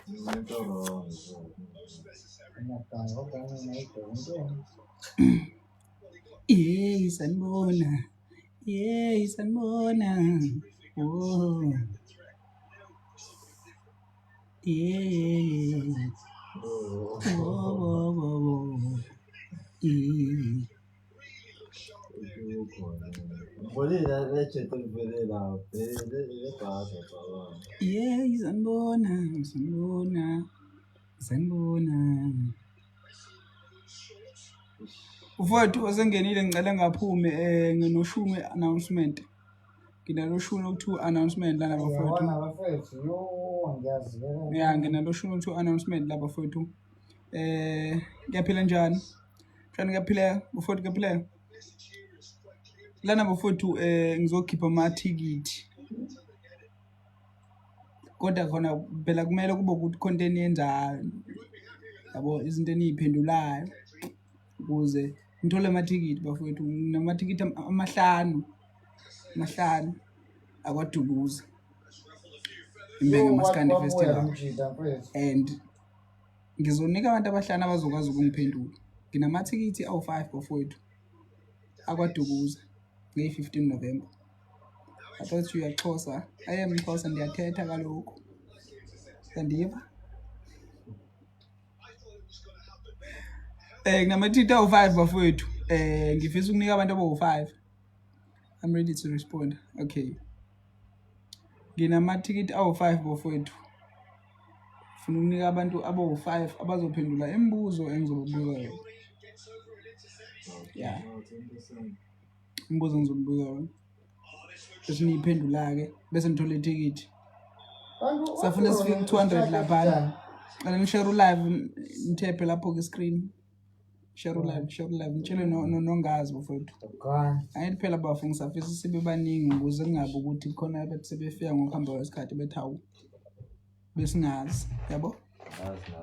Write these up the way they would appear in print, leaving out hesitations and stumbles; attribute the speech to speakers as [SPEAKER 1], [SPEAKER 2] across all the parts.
[SPEAKER 1] Into wrong.
[SPEAKER 2] Yey sanibona. Yey sanibona. Oh. Yeah.
[SPEAKER 1] Oh.
[SPEAKER 2] Oh, oh, oh, oh. Yeah.
[SPEAKER 1] Ngibonile lejeti livele lapha. Lebhasi baba.
[SPEAKER 2] Yeah, sanibona, sanibona. Sanibona. Mfowethu osengenile ngicela ngaphumi eh nginoshumi announcement. Nginaloshumi okuthiwa announcement lana bafowethu.
[SPEAKER 3] Yabona bafethu, yo ngiyazibeka.
[SPEAKER 2] Ya nginaloshumi okuthiwa announcement la bafowethu. Eh kuyaphila njani? Mshana kuyaphileka, bafowethu kuyaphileka. Lana bafowethu eh ngizokhipha amathikithi. Kodwa khona phela kumele kube ukuthi khona into eniyenzayo. Yabo izinto eniyiphendulayo ukuze ngithole amathikithi bafowethu. Nginamathikithi amahlanu. Amahlanu akwaDukuza. Imbenge Maskandi Festival. And ngizonika abantu abahlanu abazokwazi ukungiphendula. Nginamathikithi awu-5 bafowethu akwaDukuza ngeyi-15 November. I thought you are Xhosa. I am Xhosa, ndiyathetha kaloku. Uyandiva? Eh nginamathikithi awu-5 bafowethu. Eh ngifisa ukunika abantu abawu-5. I'm ready to respond. Okay. Nginamathikithi awu-5 bafowethu. Funa ukunika abantu abawu-5 abazophendula imibuzo engizobabuza yona. Yeah. Imibuzo engizobabuza yona. Bese niyiphendula-ke bese nithola ithikithi. Safuna sifike ku-200 laphana. Cela nishare u-live nithephe lapho kwi-screen. Share u-live, share u-live. Ngitshele nongazi bafowethu. Angithi phela bafo ngisafisa sibe baningi ukuze kungabi ukuthi khona abathi sebefika ngokuhamba kwesikhathi bethi hawu besingazi yabo.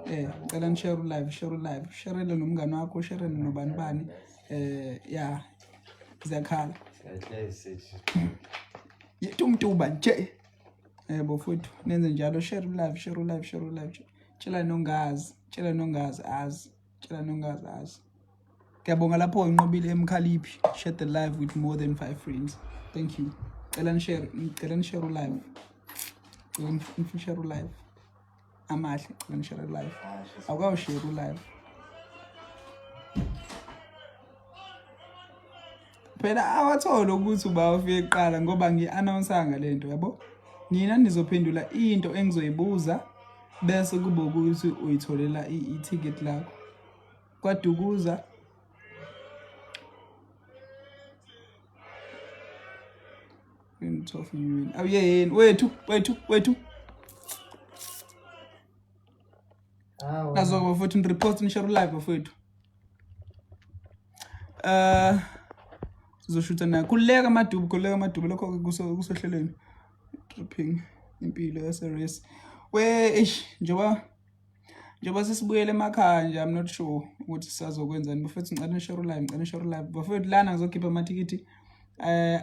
[SPEAKER 2] Eh cela nishare u-live, share u-live, sharele nomngane wakho, sharele nobani bani. Eh ya ziyakhala. Yethu umntuba nje. Eh bafowethu nenze njalo share u-live, share u-live, share u-live. Tshela nongazi, tshela nongazi azi. Tshela nongazi azi. Ngiyabonga lapho inqobile emkhaliphi. Share the live with more than 5 friends. Thank you. Cela nishare, ngicela nishare live. Cela nishare live. Amahle, cela nishare live. Awukawushare live. Phela awathole ukuthi uba ufike kuqala ngoba ngi-announce-anga lento yabo. Nina nizophendula into engizoyibuza bese kube ukuthi uyitholela i-ticket lakho. KwaDukuza Awuyeni wethu wethu wethu. Nazo futhi ni-repost nishare live bafowethu. Eh sizoshutha naye. Khululeka amadubu, khululeka amadubu lokho kusohlelweni. Dripping impilo yase race. We eish njengoba njengoba sesibuyele emakhaya nje I'm not sure ukuthi sisazokwenzani. Bafethu ngicela nishare live, ngicela nishare live. Bafethu lana ngizokhipha amathikithi eh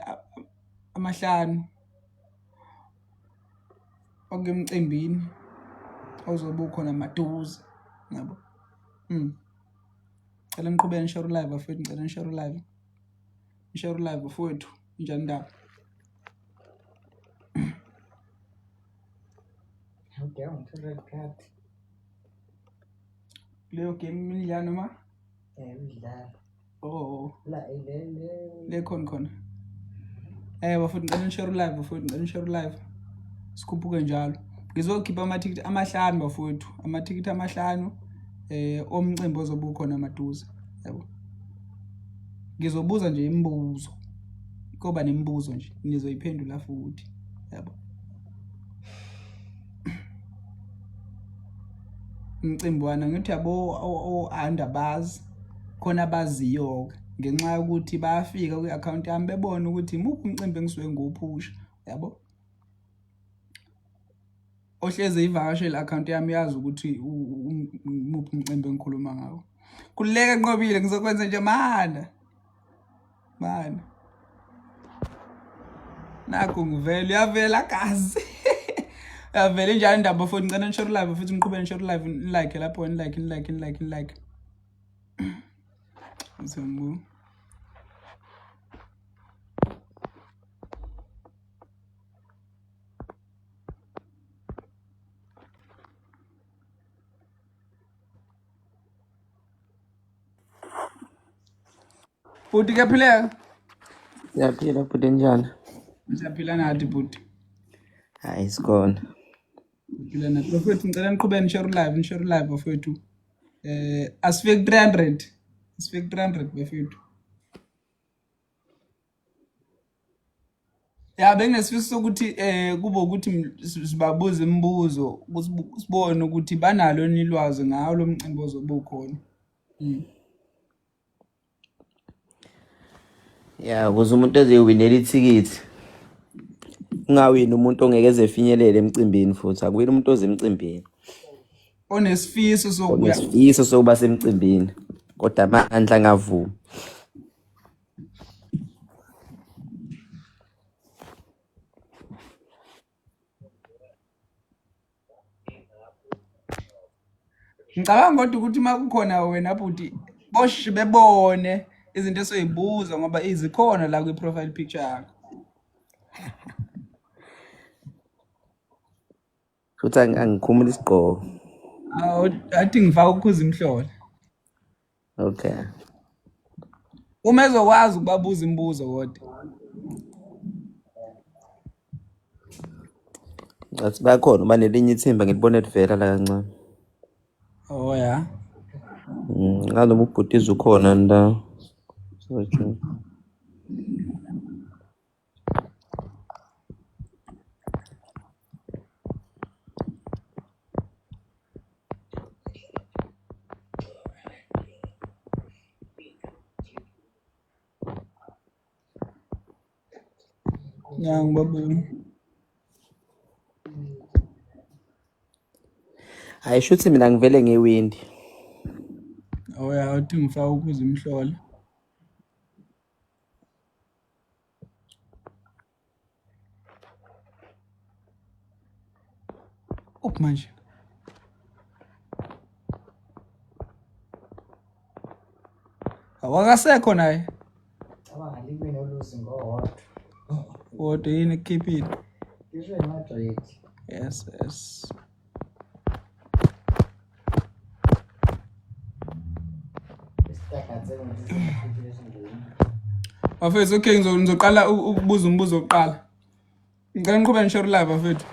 [SPEAKER 2] amahlanu okemcimbini ozobe ukhona maduze yabo. Cela niqhubeke nishare live bafethu, ngicela nishare live. Nishare live bafowethu, injani indaba?
[SPEAKER 3] Okay, ngithola ikhadi.
[SPEAKER 2] Leyo game imidlalo noma?
[SPEAKER 3] Eh, imidlalo.
[SPEAKER 2] Oh.
[SPEAKER 3] La le le.
[SPEAKER 2] Le khona khona. Eh bafowethu ngicela nishare live bafowethu, ngicela nishare live. Sikhuphuke njalo. Ngizokhipha amathikithi amahlanu bafowethu, amathikithi amahlanu eh omcimbi ozobe ukhona maduze. Yabo. Ngizobuza nje imibuzo. Koba nemibuzo nje nizoyiphendula futhi. Yabo. Umcimbi wana ngithi yabo o-andabazi khona abaziyo-ke ngenxa yokuthi bayafika kwi-akhawunti yami bebone ukuthi imuphi umcimbi engisuke ngiwuphusha yabo. Ohlezi eyivakashela i-akhawunti yami uyazi ukuthi umuphi umcimbi engikhuluma ngawo. Khululeka Nqobile ngizokwenza nje mana. Mana. Nakho ngivele uyavela gazi. Yavele injalo indaba futhi ngicela nishare live futhi niqhubeke nishare live nilike lapho nilike nilike nilike nilike. Ngizombu. Bhuti kuyaphileka?
[SPEAKER 4] Siyaphila bhuti njani?
[SPEAKER 2] Siyaphila nathi bhuti.
[SPEAKER 4] Hayi sikhona.
[SPEAKER 2] Siyaphila nathi. Bafethu ngicela niqhubeke nishare live, nishare live bafethu. Eh asifike 300. Asifike 300 bafethu. Ya benginesifiso sokuthi eh kube ukuthi sibabuze imibuzo sibone ukuthi banalo yini ulwazi ngawo lo mcimbi ozobe ukhona. Mm.
[SPEAKER 4] Ya ukuze umuntu ezewinela ithikithi. Ungawini umuntu ongeke eze efinyelele emcimbini futhi akuwini umuntu oze emcimbini.
[SPEAKER 2] Onesifiso sokuya.
[SPEAKER 4] Onesifiso sokuba semcimbini kodwa amandla angavumi.
[SPEAKER 2] Ngicabanga kodwa ukuthi uma kukhona wena bhuti bosh bebone izinto esoyibuza ngoba izikhona la kwi-profile picture yakho.
[SPEAKER 4] Futhi angikhumuli isigqoko.
[SPEAKER 2] Awu athi ngifaka ukukhuza imhlola.
[SPEAKER 4] Okay.
[SPEAKER 2] Uma ezokwazi ukubabuza imibuzo kodwa.
[SPEAKER 4] Ngathi bakhona uba nelinye ithimba ngilibone livela la kancane.
[SPEAKER 2] Oh ya.
[SPEAKER 4] Ngaloma ubhutiza ukhona nda. So true.
[SPEAKER 2] Ya ngibabona.
[SPEAKER 4] Hayi shuthi mina ngivele ngewindi.
[SPEAKER 2] Oh ya uthi ngifaka ukuze imhlola. Uphi manje? Awakasekho naye.
[SPEAKER 3] Cabanga liwine oluzi ngowodwa.
[SPEAKER 2] Kodwa yini ekukhiphile?
[SPEAKER 3] Ngisho eMadrid.
[SPEAKER 2] Yes, yes. Bafethu okay ngizoqala ukubuza umbuzo wokuqala. Ngicela niqhubeke nishare live bafethu.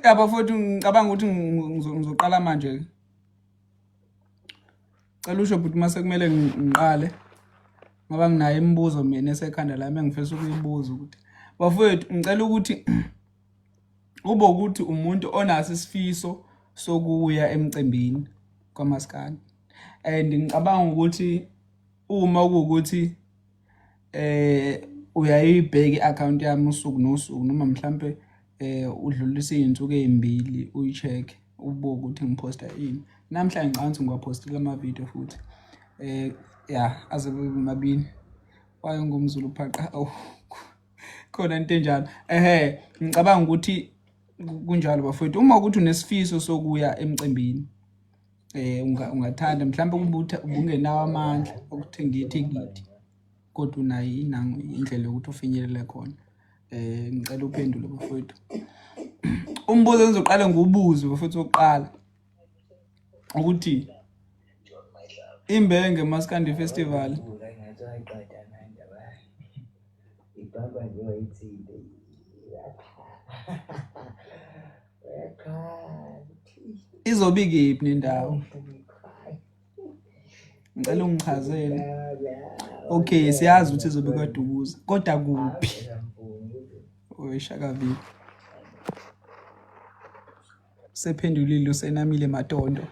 [SPEAKER 2] Ya bafowethu ngicabanga ukuthi ngizoqala manje. Cela usho bhuti mase kumele ngiqale ngoba nginayo imibuzo mina esekhanda lami engifisa ukuyibuza ukuthi bafowethu ngicela ukuthi kube ukuthi umuntu onaso isifiso sokuya emcimbini kwamaskandi and ngicabanga ukuthi uma kuwukuthi eh uyayibheka i-account yami usuku nosuku noma mhlampe eh udlulisa izinsuku ezimbili uyi-check ubuke ukuthi ngiphosta ini namhlanje ngicabanga ukuthi ngiwaphostile ama-video futhi eh ya aze kube mabili wayengumzulu phaqa awu khona into enjalo ehe ngicabanga ukuthi kunjalo bafowethu uma ukuthi unesifiso sokuya emcimbini eh ungathanda mhlawumbe ubutha ubungenawo amandla okuthenga ithikithi kodwa unayo inango indlela yokuthi ufinyelele khona eh ngicela uphendule bafowethu umbuzo engizoqala ngiwubuze bafowethu wokuqala ukuthi imbenge maskandi festival
[SPEAKER 3] Ibhamba nje wayithinte.
[SPEAKER 2] Izobe ikephi nendawo? Ngicela ungichazele. Okay, siyazi ukuthi izobe kwaDukuza, kodwa kuphi? Oyishakavile. Sephendulile usenamile Matondo.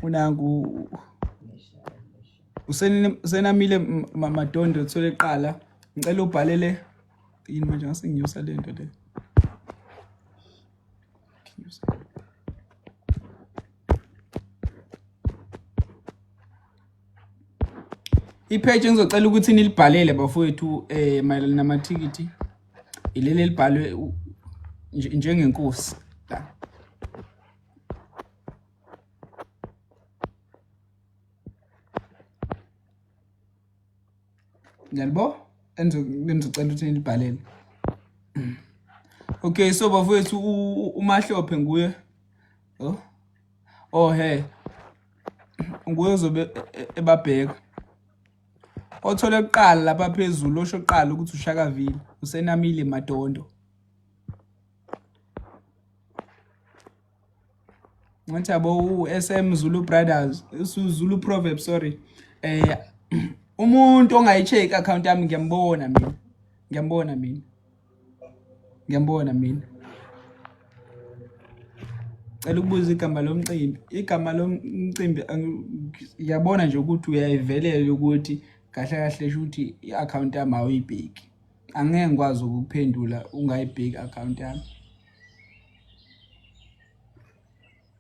[SPEAKER 2] Unangu usenamile Madondo uthole kuqala. Ngicela ubhalele yini manje ngase nginyusa le nto le. Nginyusa. Ipage engizocela ukuthi nilibhalele bafowethu mayelana namathikithi ileli elibhalwe njengenkosi la. Ngiyalibo engizocela ukuthi nilibhalele. Okay, so bafowethu uMahlophe nguye. Oh. Oh he. Nguye ozobe ebabheka. Othole kuqala lapha phezulu osho kuqala ukuthi ushakavile usenamile Madondo. Ngathi yabo u-SM Zulu Brothers, Zulu Proverb sorry. Umuntu ongayi-check account yami ngiyambona mina. Ngiyambona mina. Ngiyambona mina. Cela ukubuza igama lomcimbi. Igama lomcimbi ngiyabona nje ukuthi uyayivelela ukuthi kahle kahle sho ukuthi i-account yami awuyibheki. Angeke ngikwazi ukukuphendula ungayibheki i-account yami.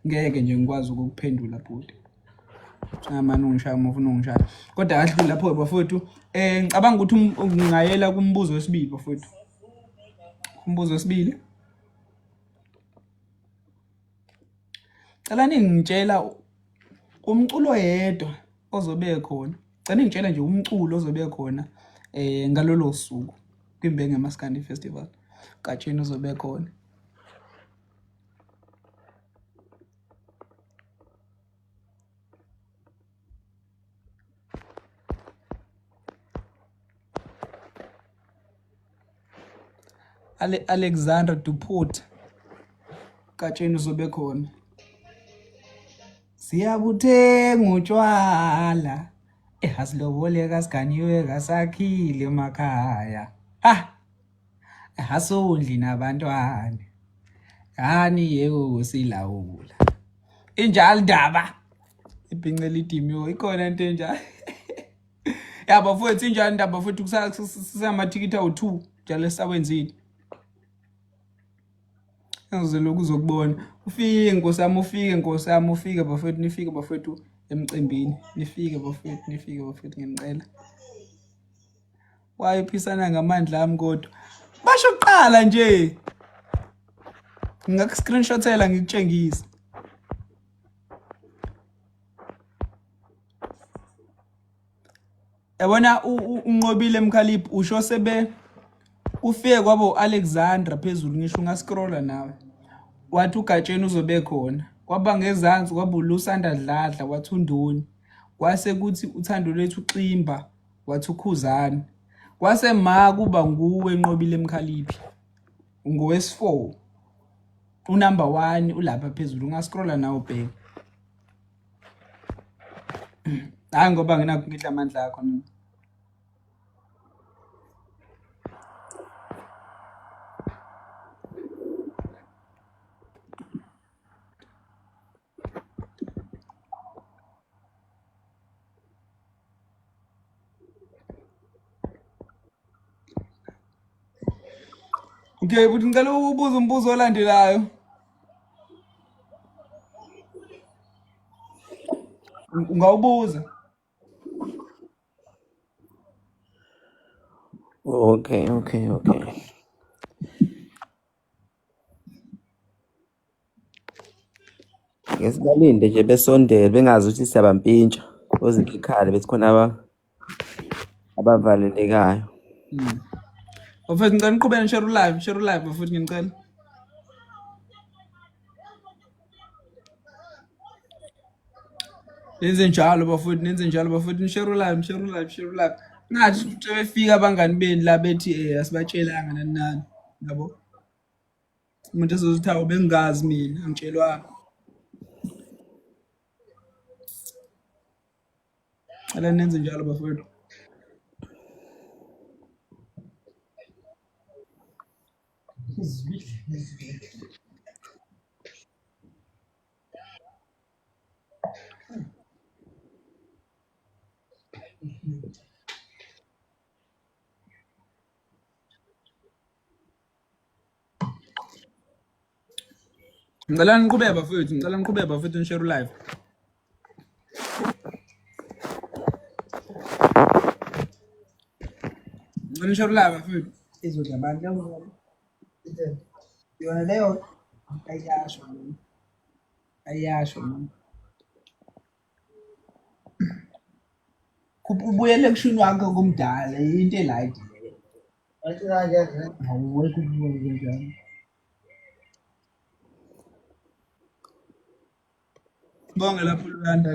[SPEAKER 2] Ngeke nje ngikwazi ukukuphendula bhuti. Amane ungishaya uma ufuna ungishaya. Kodwa kahle lapho bafowethu ngicabanga ukuthi ngingayela kumbuzo wesibili bafowethu. Umbuzo wesibili. Cela ningitshela umculo yedwa ozobe khona. Cela ningitshela nje umculo ozobe khona ngalolo suku kwiMbenge Maskandi Festival. Gatsheni uzobe khona. Alexandra Duport Gatsheni uzobe khona. Siyabuthenga utshwala ehasiloboleka siganiwe kasakhile emakhaya. Ah asondli nabantwana. Hani yebo silawula. Injalo ndaba. Ibhince lidimiwe ikhona into enjalo. Ya bafowethu injalo indaba bafowethu kusamathikithi awu-2 njalo esawenzile. Engizelokhu uzokubona. Ufike nkosi yami, ufike nkosi yami, ufike bafowethu, nifike bafowethu emcimbini. Nifike bafowethu, nifike bafowethu ngiyanicela. Wayephisana ngamandla ami kodwa. Basho kuqala nje. Ngingaku-screenshotela ngikutshengise. Yabona unqobile Mkhaliphi usho sebe ufike kwabo Alexandra phezulu ngisho ungascrolla nawe. Wathi uGatsheni uzobe khona. Kwaba ngezansi kwaba uLusanda Dladla wathi uNdoni. Kwase kuthi uthando lethu Ximba wathi uKhuzani. Kwase ma kuba nguwe Nqobile Mkhaliphi. Ungowesi4. Unumber 1 ulapha phezulu ungascrolla nawe ubheke. Hayi ngoba nginakho ngidla amandla akho mina. Okay, but ngicela ukubuza umbuzo olandelayo. Ungawubuza.
[SPEAKER 4] Okay, okay, okay. Ngeke sibalinde nje besondele bengazi ukuthi siyabampintsha ozikhale bethi khona abavalelekayo.
[SPEAKER 2] Bafethu ngicela niqhubeke nishare live, share live bafethu nginicela. Nenze njalo bafethu, nenze njalo bafethu, nishare live, nishare live, share live. Ngathi futhi befika abangani beni la bethi asibatshelanga nani nani, yabo. Umuntu ezothi hawu bengingazi mina, angitshelwanga. Cela nenze njalo bafethu. Ngicela niqhubeke bafethu, ngicela niqhubeke bafethu nishare live. Ngicela nishare live bafethu. Izodla abantu leyo. Yona leyo ayasho mina. Ayasho mina. Ubuyele kushuni wakho kumdala into elight leyo. Awuwekho ukubuka kanjalo. Bonke lapho Luyanda.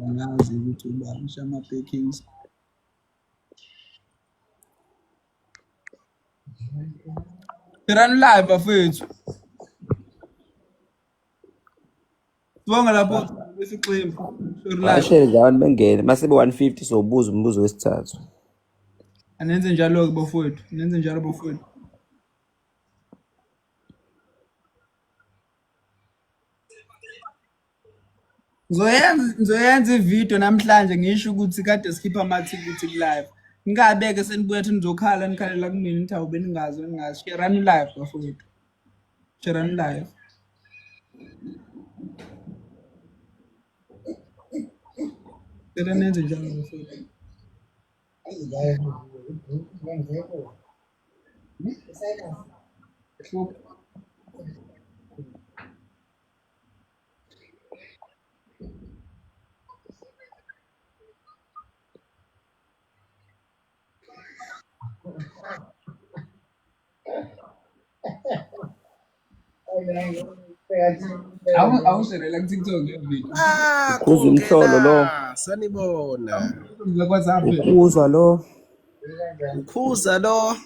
[SPEAKER 2] Angazi ukuthi ubani usho ama-backings. Run live bafethu. Sibonge lapho besiximba.
[SPEAKER 4] Bashere nje abantu bengene mase be 150 sobuza umbuzo wesithathu.
[SPEAKER 2] Anenze njalo-ke bafowethu, nenze njalo bafowethu. Ngizoyenza ngizoyenza ividiyo namhlanje ngisho ukuthi kade sikhipha amathikithi ku-live. Ningabeke senibuya thi nizokhala nikhalela kumina nithi awu beningazi beningazi. Sherani live bafowethu. Sherani live. Cela nenze njalo bafowethu. Hlupha. Awusherela ku-TikTok le video.
[SPEAKER 5] Ah,
[SPEAKER 4] Ukhuza umhlolo lo.
[SPEAKER 5] kungena sanibona.
[SPEAKER 2] WhatsApp.
[SPEAKER 4] Ukhuza lo.
[SPEAKER 5] Ukhuza lo.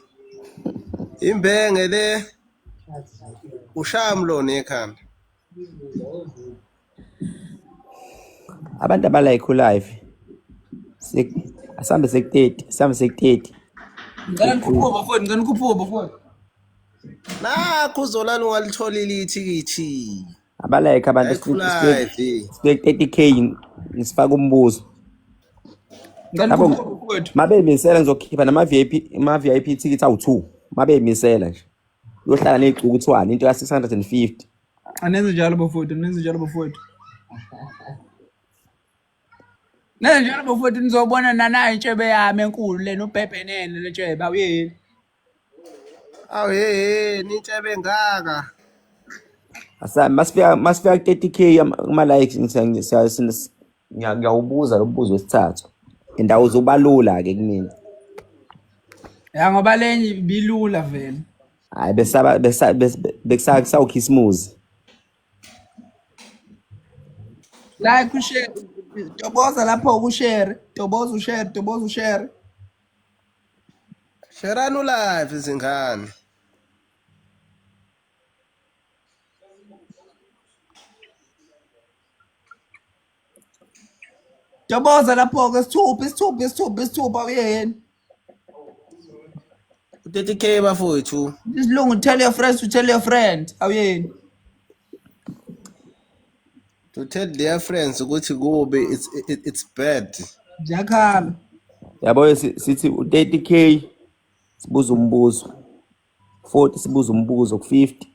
[SPEAKER 5] Imbenge le. Ushaya mlone ekhanda.
[SPEAKER 4] Abantu abalike live. Sek asambe sek30, asambe sek30.
[SPEAKER 2] Ngicela nikhuphuke bafowethu, ngicela nikhuphuke bafowethu.
[SPEAKER 5] Nakho uzolani ungalitholile ithikithi.
[SPEAKER 4] Abalike abantu
[SPEAKER 5] Like live.
[SPEAKER 4] sibek 30k ngisifaka umbuzo.
[SPEAKER 2] Ngicela
[SPEAKER 4] Yabo
[SPEAKER 2] nikhuphuke bafowethu.
[SPEAKER 4] mabeyimisela ngizokhipha nama VIP ama VIP tickets awu2. Mabeyimisela nje. Uyohlala nezicukuthwane into ka 650.
[SPEAKER 2] Anenze njalo bafowethu, anenze njalo bafowethu. Nenze njalo bafowethu nizobona nanayo intshebe yami enkulu lena ubhebhenene le ntshebe awuyeni.
[SPEAKER 5] Awu hey hey nintshebe ngaka.
[SPEAKER 4] Asa masifika masifika ku 30k ama likes ngiyawubuza lo mbuzo wesithathu. Indawo zobalula ke kumina.
[SPEAKER 2] Ya ngoba lenye ibilula vele.
[SPEAKER 4] Hayi besaba besa bekusaka kusawukhisimuzi.
[SPEAKER 2] Like ushare, toboza lapho kushare, toboza ushare, toboza ushare.
[SPEAKER 5] Sherani live izingane.
[SPEAKER 2] Toboza lapho ke isithupha, isithupha, isithupha, isithupha awuyeni.
[SPEAKER 5] 30k bafowethu.
[SPEAKER 2] Isilungu tell your friends to tell your friend awuyeni.
[SPEAKER 5] To tell their friends ukuthi kube it's it, it's bad.
[SPEAKER 2] Ziyakhala.
[SPEAKER 4] Yabo sithi u30k sibuza umbuzo. 40 sibuza umbuzo ku50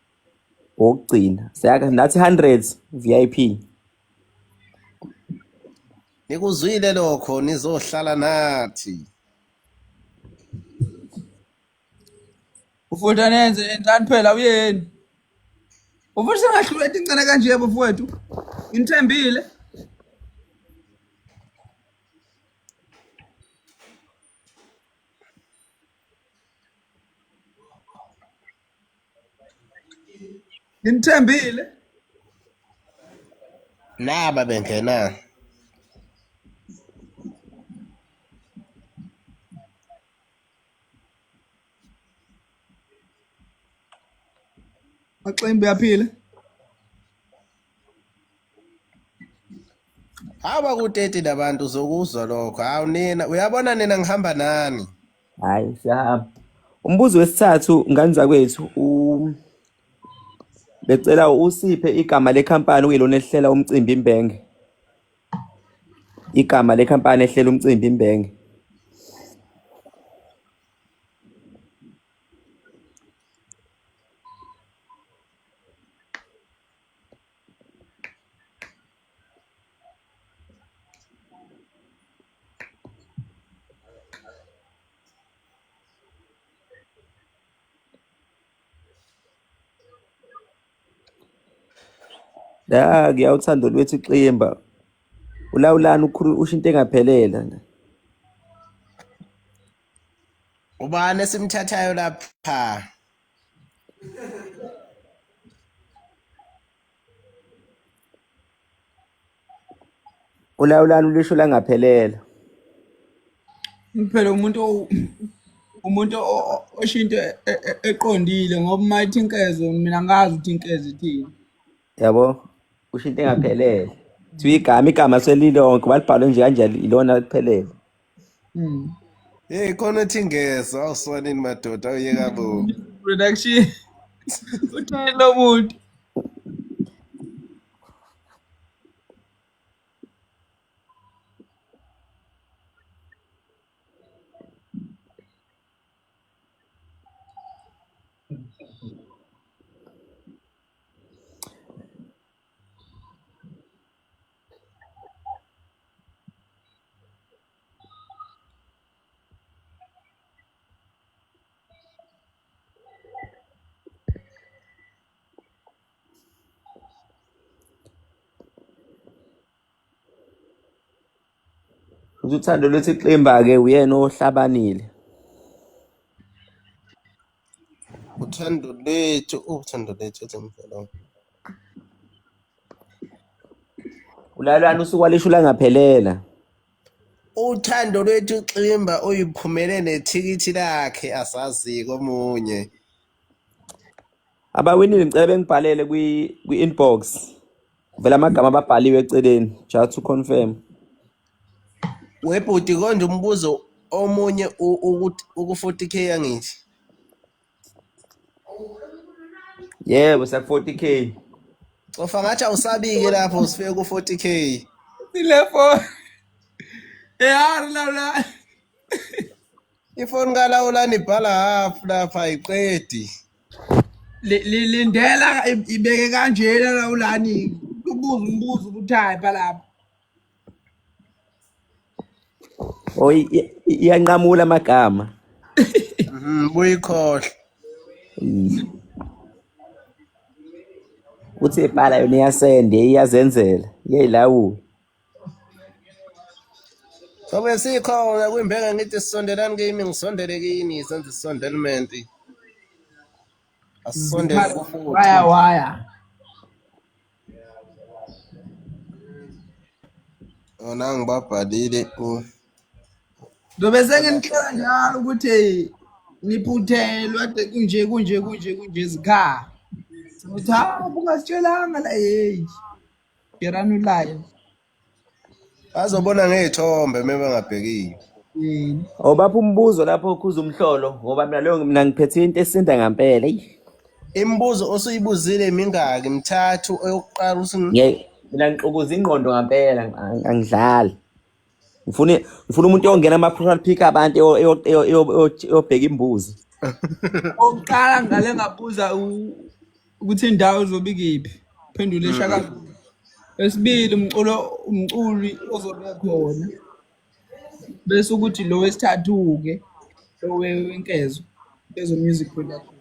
[SPEAKER 4] okugcina. Siyaka nathi 100 VIP.
[SPEAKER 5] Nikuzwile lokho nizohlala nathi.
[SPEAKER 2] Ufutha nenze enzani phela awuyeni. Ufutha sengahlula into incane kanje bafowethu. Nginithembile. Nginithembile.
[SPEAKER 5] Naba bengena.
[SPEAKER 2] Maximbi uyaphila.
[SPEAKER 5] Haba ku-30 labantu uzokuzwa lokho. Hawu nina uyabona nina ngihamba nani.
[SPEAKER 4] Hayi siyahamba. Umbuzo wesithathu ngane zakwethu u becela usiphe igama lekhampani okuyilona elihlela umcimbi imbenge. Igama lekhampani ehlela umcimbi imbenge. La ngiyawuthanda lwethu iximba. Ulawulani ukhulu usho into engaphelele.
[SPEAKER 5] Ubani esimthathayo lapha?
[SPEAKER 4] Ulawulani ulisho langaphelela.
[SPEAKER 2] Phela umuntu umuntu osho into eqondile ngoba uma ethi inkezo mina ngazi ukuthi inkezo ithini.
[SPEAKER 4] Yabo? Usho into engaphelele. Kuthiwa igama igama selilonke balibhalwe nje kanjalo ilona liphelele.
[SPEAKER 5] Hey khona uthi ngezwa awuswanini madoda awuyeka bo.
[SPEAKER 2] Production. Uthini lo muntu?
[SPEAKER 4] Futhi uthando lwethu iximba-ke uyena ohlabanile.
[SPEAKER 5] Uthando lethu, uthando lethu ethi mfelo.
[SPEAKER 4] Ulalwani usuku walisho langaphelela.
[SPEAKER 5] Uthando lwethu ximba uyiphumele nethikithi lakhe asazi komunye.
[SPEAKER 4] Abawinile ngicela bengibhalele kwi-inbox. Vele amagama ababhaliwe eceleni just to confirm.
[SPEAKER 5] Webhuti konje umbuzo omunye ukuthi uku 40K angithi.
[SPEAKER 4] Yebo siya 40K.
[SPEAKER 5] Cofa ngathi awusabiki lapho usifike ku 40K.
[SPEAKER 2] Sile phone. Ya lawula.
[SPEAKER 5] Ifoni kalawulani ibhala half lapha ayiqedi.
[SPEAKER 2] Lindela ibeke kanjena lawulani. Ubuza umbuzo ukuthi hayi lapha.
[SPEAKER 4] Oh iyanqamula amagama.
[SPEAKER 5] Buyikhohle.
[SPEAKER 4] Uthi ibhala yona iyasende iyazenzela iyayilawula.
[SPEAKER 5] Sobe sikhona kwimbenge ngithi sisondelani kimi ngisondele kini senze isondelment. Asisondele ku-40.
[SPEAKER 2] Waya waya.
[SPEAKER 5] Ona ngibabhalile u
[SPEAKER 2] Ndobe senginixela njalo ukuthi niphuthelwa ade kunje kunje kunje kunje zikhala. Uthi hawu bungasitshelanga la hey. Geranu live.
[SPEAKER 5] Bazobona ngey'thombe uma bengabhekile.
[SPEAKER 2] Yini.
[SPEAKER 4] Awubapha umbuzo lapho ukhuza umhlolo ngoba mina leyo mina ngiphethe into esinda ngampela. Eyi.
[SPEAKER 5] Imibuzo osuyibuzile mingaki? Mthathu oyokuqala uthi
[SPEAKER 4] Mina ngixukuza ingqondo ngampela angidlali. Ngifuna umuntu oyongena ama profile pic abantu eyobheka imbuzi.
[SPEAKER 2] Oqala ngale ngabuza ukuthi indawo izobe ikuphi. Phendule shaka. Esibili umculo umculi ozobe khona. Bese ukuthi lo wesithathu ke lo wenkezo. Inkezo music production.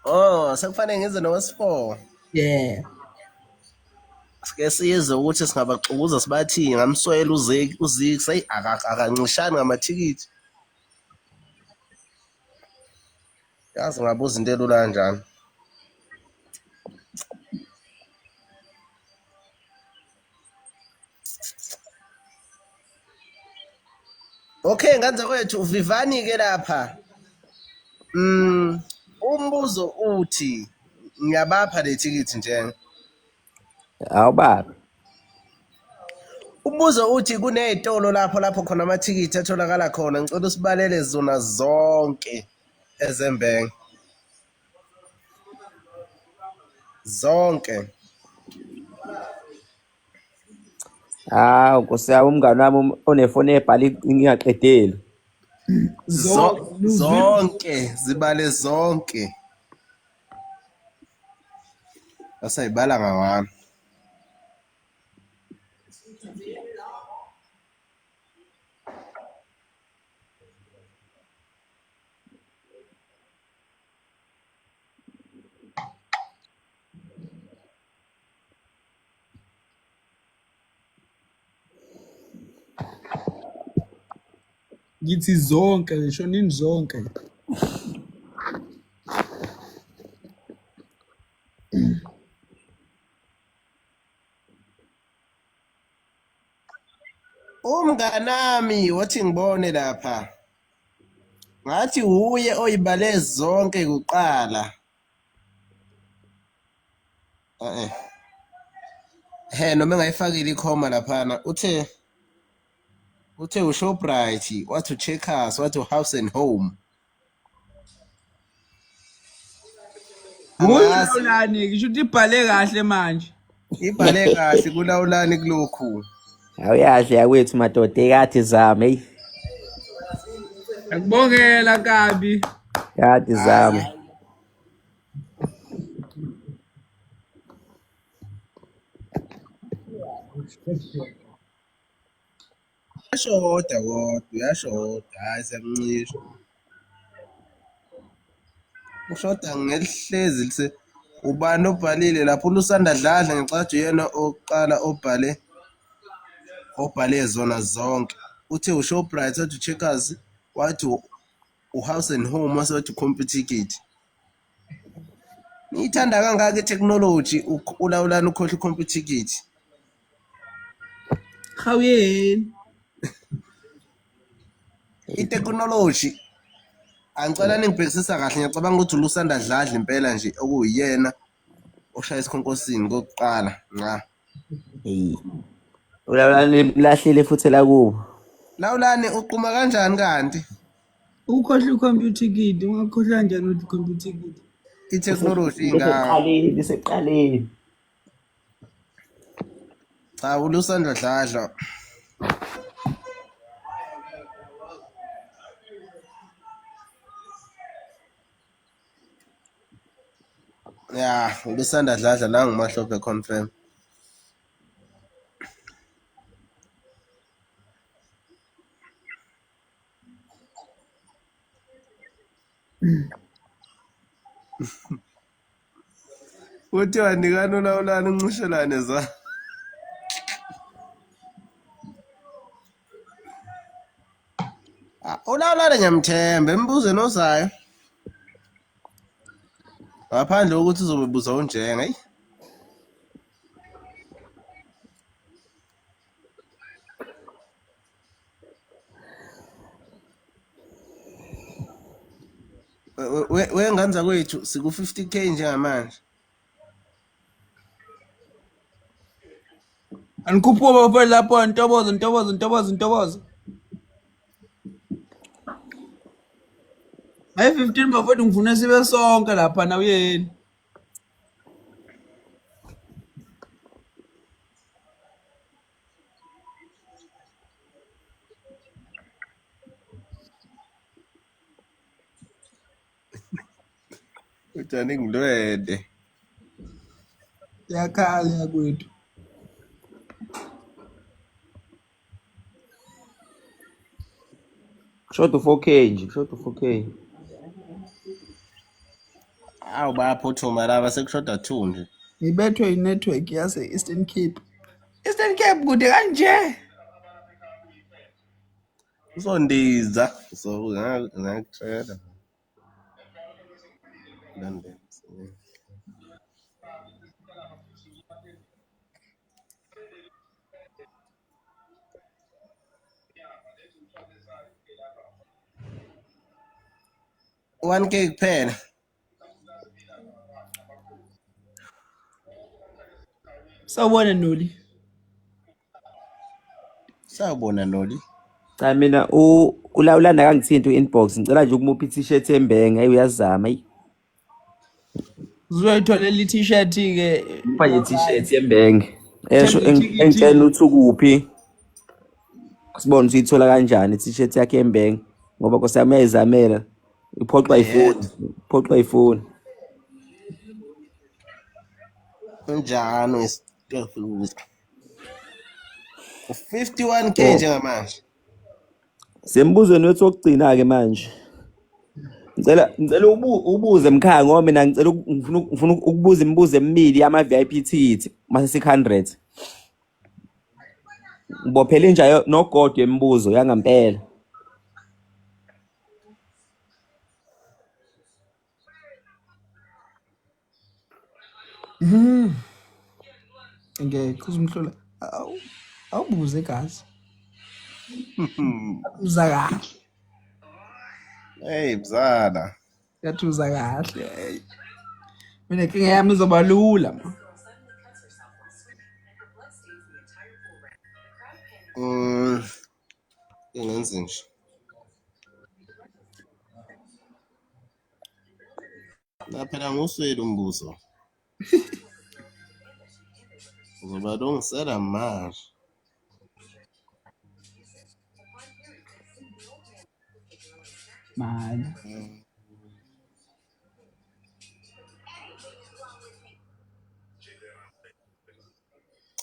[SPEAKER 5] Oh, sekufanele ngize nowesi-4.
[SPEAKER 2] Yeah.
[SPEAKER 5] Sike sizwe ukuthi singabaxukuza sibathini ngamswela uZiki uZiki seyi akancishani ngamathikithi. Yazi ngabuza into elula kanjani. Okay, nganze kwethu vivani ke lapha. Umbuzo uthi ngiyabapha le thikithi nje.
[SPEAKER 4] Awubaba.
[SPEAKER 5] Umbuzo uthi kunezitolo lapho lapho khona amathikithi atholakala khona ngicela usibalele zona zonke ezembenge. Zonke.
[SPEAKER 4] Hawu Nkosi yami umngani wami onefoni ebhala ingaqedeli.
[SPEAKER 5] Zonke zibale zonke. Asayibala ngawami.
[SPEAKER 2] Ngithi zonke ngisho nini zonke.
[SPEAKER 5] Umnganami wathi ngibone lapha. Ngathi wuye oyibale zonke kuqala. Eh. He noma engayifakile ikhoma laphana uthe uShoprite wathi uCheckers wathi uHouse and Home. Angazi
[SPEAKER 2] Kulawulani ngisho ukuthi ibhale kahle manje.
[SPEAKER 5] ibhale kahle kulawulani kulokhu.
[SPEAKER 4] Awuyahle yakwethu madoda ekade zama hey.
[SPEAKER 2] Ngikubongela kabi.
[SPEAKER 4] Kade zama.
[SPEAKER 5] Uyashoda kodwa uyashoda hayi siyamncisha. Ushoda ngelihlezi lise ubani obhalile lapho uLusanda Dladla ngicabanga ukuthi uyena oqala obhale zona zonke. Uthe uShoprite wathi uCheckers wathi uHouse and Home wase wathi uComputicket. Niyithanda kangaka i-technology ulawulani ukhohlwa uComputicket.
[SPEAKER 2] Hawuyeni.
[SPEAKER 5] I-technology angicela ningibhekisisa kahle ngiyacabanga ukuthi uLusanda Dladla impela nje okuyiyena oshaya isikhonkosini kokuqala nca.
[SPEAKER 4] Hey. Ulawulani mlahlile futhi la kubo.
[SPEAKER 5] Lawulani uquma kanjani kanti?
[SPEAKER 2] Ukhohlwa i-computicket, ungakhohlwa kanjani ukuthi i-computicket?
[SPEAKER 5] I-technology ingaka.
[SPEAKER 4] Liseqaleni, liseqaleni.
[SPEAKER 5] Cha uLusanda Dladla. Ya, uLusanda Dladla nangu Mahlophe confirm. Kuthiwa nikani ulawulani uncishelane za. Ah, ulawulani ngiyamthemba embuzweni ozayo. Ngaphandle kokuthi uzobe buza unjenga eyi. Wengane zakwethu siku 50k njengamanje.
[SPEAKER 2] Anikhuphuka bafowethu lapho ntobozo ntobozo ntobozo ntobozo. Hayi 15 bafowethu ngifuna sibe sonke lapha na uyeni.
[SPEAKER 5] Utshani ngilwede.
[SPEAKER 2] Yakhala yakwethu.
[SPEAKER 4] Kushoda u4K nje, kushoda u4K.
[SPEAKER 5] Awu bayaphuthuma laba sekushoda 2 nje.
[SPEAKER 2] Ngibethwe i-network yase Eastern Cape. Eastern Cape kude kanje.
[SPEAKER 5] Uzondiza. So ngakutshela. London. One K kuphela.
[SPEAKER 2] Sawubona Noli.
[SPEAKER 5] Sawubona Noli.
[SPEAKER 4] Cha mina ulawulani akangithinti u-inbox ngicela nje ukumupha i-t-shirt embenge hey uyazama hey.
[SPEAKER 2] Uzoyitholela i-t-shirt ke.
[SPEAKER 4] Mupha nje i-t-shirt yembenge. Esho
[SPEAKER 2] Thenga ithikithi.
[SPEAKER 4] Engitshela ukuthi ukuphi. Sibone ukuthi uyithola kanjani i-t-shirt yakhe yembenge ngoba nkosi yami uyayizamela. Iphoxwa ifoni, iphoxwa ifoni.
[SPEAKER 5] Unjani isitofuza? 51K
[SPEAKER 4] Oh.
[SPEAKER 5] njengamanje.
[SPEAKER 4] Sembuzweni wethu wokugcina-ke manje. Ngicela ubuze mkhaya ngoba mina ngicela ngifuna ukubuza imibuzo emibili yama VIP ticket mase 600. Ngibophele inja nogodo yemibuzo yangampela.
[SPEAKER 2] Ngeke uzumhlola. Awu, awubuze gazi. Uza kahle.
[SPEAKER 5] Hey mzala.
[SPEAKER 2] Yathi uza kahle. Hey. Mina inkinga yami izoba lula ma.
[SPEAKER 5] Ngenze nje. La phela nguswele umbuzo. Uzoba lungisela manje.
[SPEAKER 2] Mani.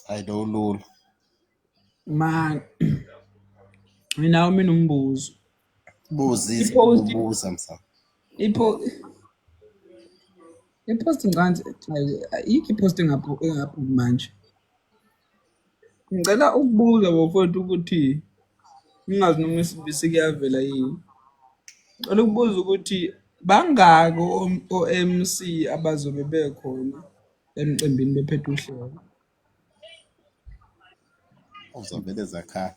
[SPEAKER 5] Hayi lo lula.
[SPEAKER 2] Man. Mina mina umbuzo.
[SPEAKER 5] Buzisa
[SPEAKER 2] I-post
[SPEAKER 5] ubuza msa.
[SPEAKER 2] ipo ipost ngicabanga ayikho ipost engaphu engaphu manje. Ngicela ukubuza bafowethu ukuthi ngingazi noma isibisi kuyavela yini. Ngicela ukubuza ukuthi bangaki o-MC abazobe bekhona emcimbini bephethe uhlelo.
[SPEAKER 5] Uzovele zakhala.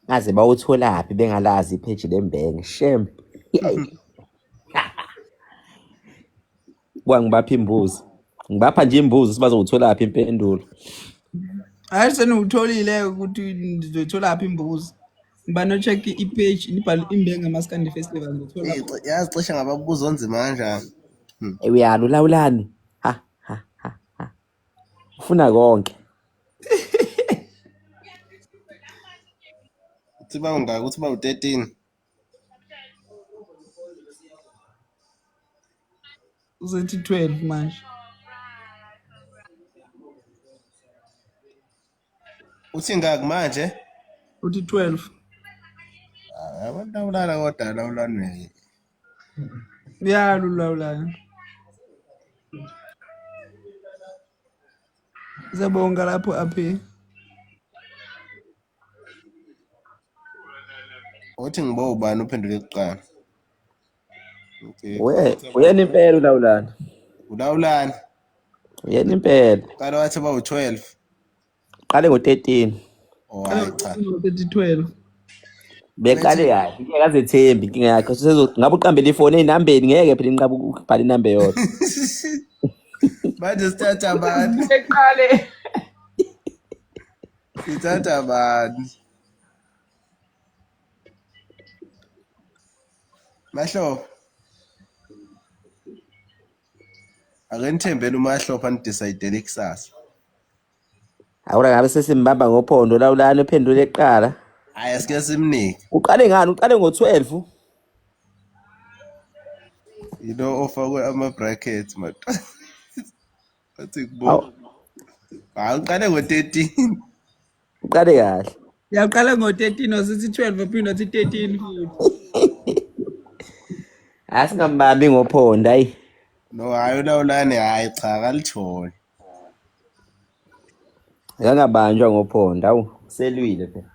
[SPEAKER 4] Ngaze bawutholaphi bengalazi ipheji lembenge. Shame. Kwa ngibapha imbuzi. Ngibapha nje imbuzi ukuthi bazowutholaphi impendulo.
[SPEAKER 2] Hayi seniwutholile ukuthi nizoyitholaphi imbuzi. Ngiba no-check i-page nibhale Imbenge Maskandi Festival ngizothola.
[SPEAKER 5] Hey, yazi cishe ngababuza onzima kanjani.
[SPEAKER 4] Uyalo lawulani. Ha ha ha ha. Ufuna konke.
[SPEAKER 5] Uthi bawungaki? Uthi bawu-13.
[SPEAKER 2] Uzothi 12 manje.
[SPEAKER 5] Uthi ngaki manje?
[SPEAKER 2] Uthi 12.
[SPEAKER 5] Ah, abantu lawulana kodwa lawulanwe.
[SPEAKER 2] Ya lulawulana. Siyabonga lapho aphi.
[SPEAKER 5] Uthi ngibo ubani uphendule kuqala. Okay.
[SPEAKER 4] Uyena impela ulawulana.
[SPEAKER 5] Ulawulana.
[SPEAKER 4] Uyena impela.
[SPEAKER 5] Qala wathi bawu-12.
[SPEAKER 4] Qale ngo-13.
[SPEAKER 5] Oh hayi cha.
[SPEAKER 2] Uthi 12.
[SPEAKER 4] Beqale kahle. Inkinga akazethembi inkinga yakhe. Sezo ngabe uqambele ifoni eyinambeni ngeke phela inqaba ukubhala inamba eyodwa.
[SPEAKER 5] Manje sithatha bani?
[SPEAKER 2] Eqale.
[SPEAKER 5] Sithatha bani? Mahlobo. Ake nithembele uMahlopha nidecide kusasa.
[SPEAKER 4] Awura ngabe sesimbamba ngophondo lawulana uphendule kuqala.
[SPEAKER 5] Hayi asike simnike.
[SPEAKER 4] Uqale ngani? Uqale ngo-12.
[SPEAKER 5] You know ofakwe ama brackets man. Athi kubo.
[SPEAKER 4] Awu,
[SPEAKER 5] Hayi uqale ngo-13.
[SPEAKER 4] uqale kahle.
[SPEAKER 2] Yaqala ngo-13 wasithi 12 waphinde wathi 13 futhi.
[SPEAKER 4] Asingambambi ngophondo ayi.
[SPEAKER 5] No hayi ulawulane hayi cha akalitholi.
[SPEAKER 4] Akangabanjwa ngophondo awu selwile phela.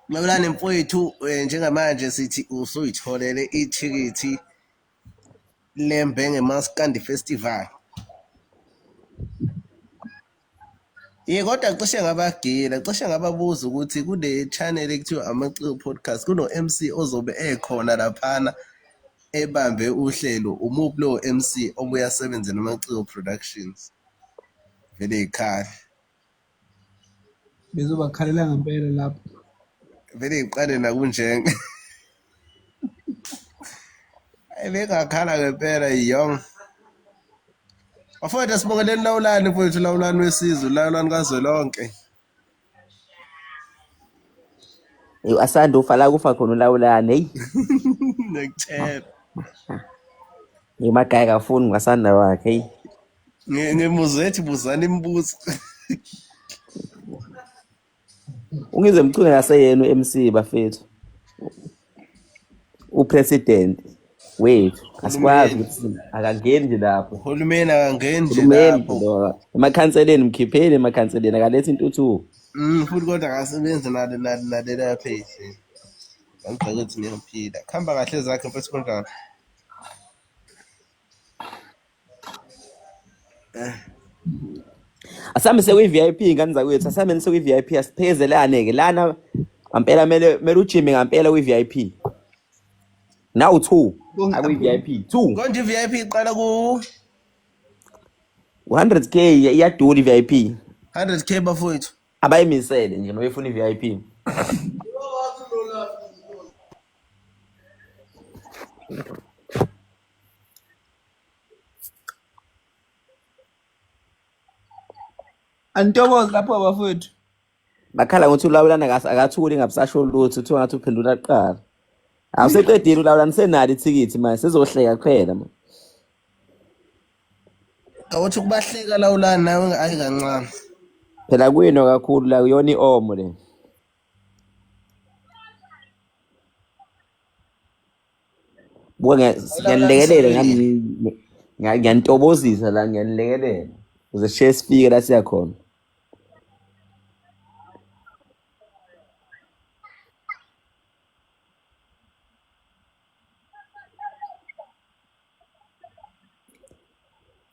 [SPEAKER 5] Lawulane mfowethu njengamanje sithi usuyitholele ithikithi Lembenge Maskandi Festival. Ye kodwa cishe ngabagila, cishe ngababuza ukuthi kule channel ekuthiwa Amaciko Podcast kuno MC ozobe ekhona laphana ebambe uhlelo, umuphi lowo MC obuye asebenze noMaciko Productions. Vele ikhale.
[SPEAKER 2] Bezobakhalela ngempela lapho.
[SPEAKER 5] Vele iqale nakunjenge. Ayibengakhala ngempela yong. Bafowethu asibongeleni Lawulani mfowethu Lawulani wesizwe, Lawulani kazwelonke.
[SPEAKER 4] Eyi asanda ufa la kufa khona ulawulani heyi.
[SPEAKER 5] Ngiyakutshela.
[SPEAKER 4] Ngimagaya kafuni ngasanda wakhe heyi.
[SPEAKER 5] Ngimuzwe ethi buzani imibuzo.
[SPEAKER 4] Ungizwe Mchunu akaseyena u-MC bafethu. Upresident wethu asikwazi
[SPEAKER 5] Uhulumeni.
[SPEAKER 4] ukuthi akangeni nje lapho.
[SPEAKER 5] Uhulumeni akangeni nje
[SPEAKER 4] Uhulumeni
[SPEAKER 5] lapho.
[SPEAKER 4] lo emakhanseleni mkhipheni emakhanseleni akalethe intuthuko.
[SPEAKER 5] Futhi kodwa akasebenzi nale nale nale page. Ngangigxeka ukuthi ngiyaphila. Kuhamba kahle zakhe mfethu kunjani?
[SPEAKER 4] Asambe sekwi-VIP ngane zakwethu, asambe sekwi-VIP asiphekezelane-ke lana ngampela mele mele ujime ngampela kwi-VIP. Now 2 akwi-VIP 2.
[SPEAKER 5] Konje i-VIP iqala ku
[SPEAKER 4] 100k iyadura i-VIP.
[SPEAKER 5] 100k bafowethu.
[SPEAKER 4] Abayimisele nje nobefuna i-VIP.
[SPEAKER 2] Anitokoze lapho bafowethu.
[SPEAKER 4] Bakhala ngokuthi ulawulana akathuli ngabusasho lutho uthiwa ngathi uphendula kuqala. Awuseqedile ulawulana senalo ithikithi manje sezohleka kuphela manje.
[SPEAKER 5] Awuthi kubahleka lawulani nawe ayi kancane.
[SPEAKER 4] Phela kuyino kakhulu la kuyona i-omo le. Buka ngiyanilekelela ngami ngiyanitobozisa la ngiyanilekelela ukuze sishaye sifike la siya khona.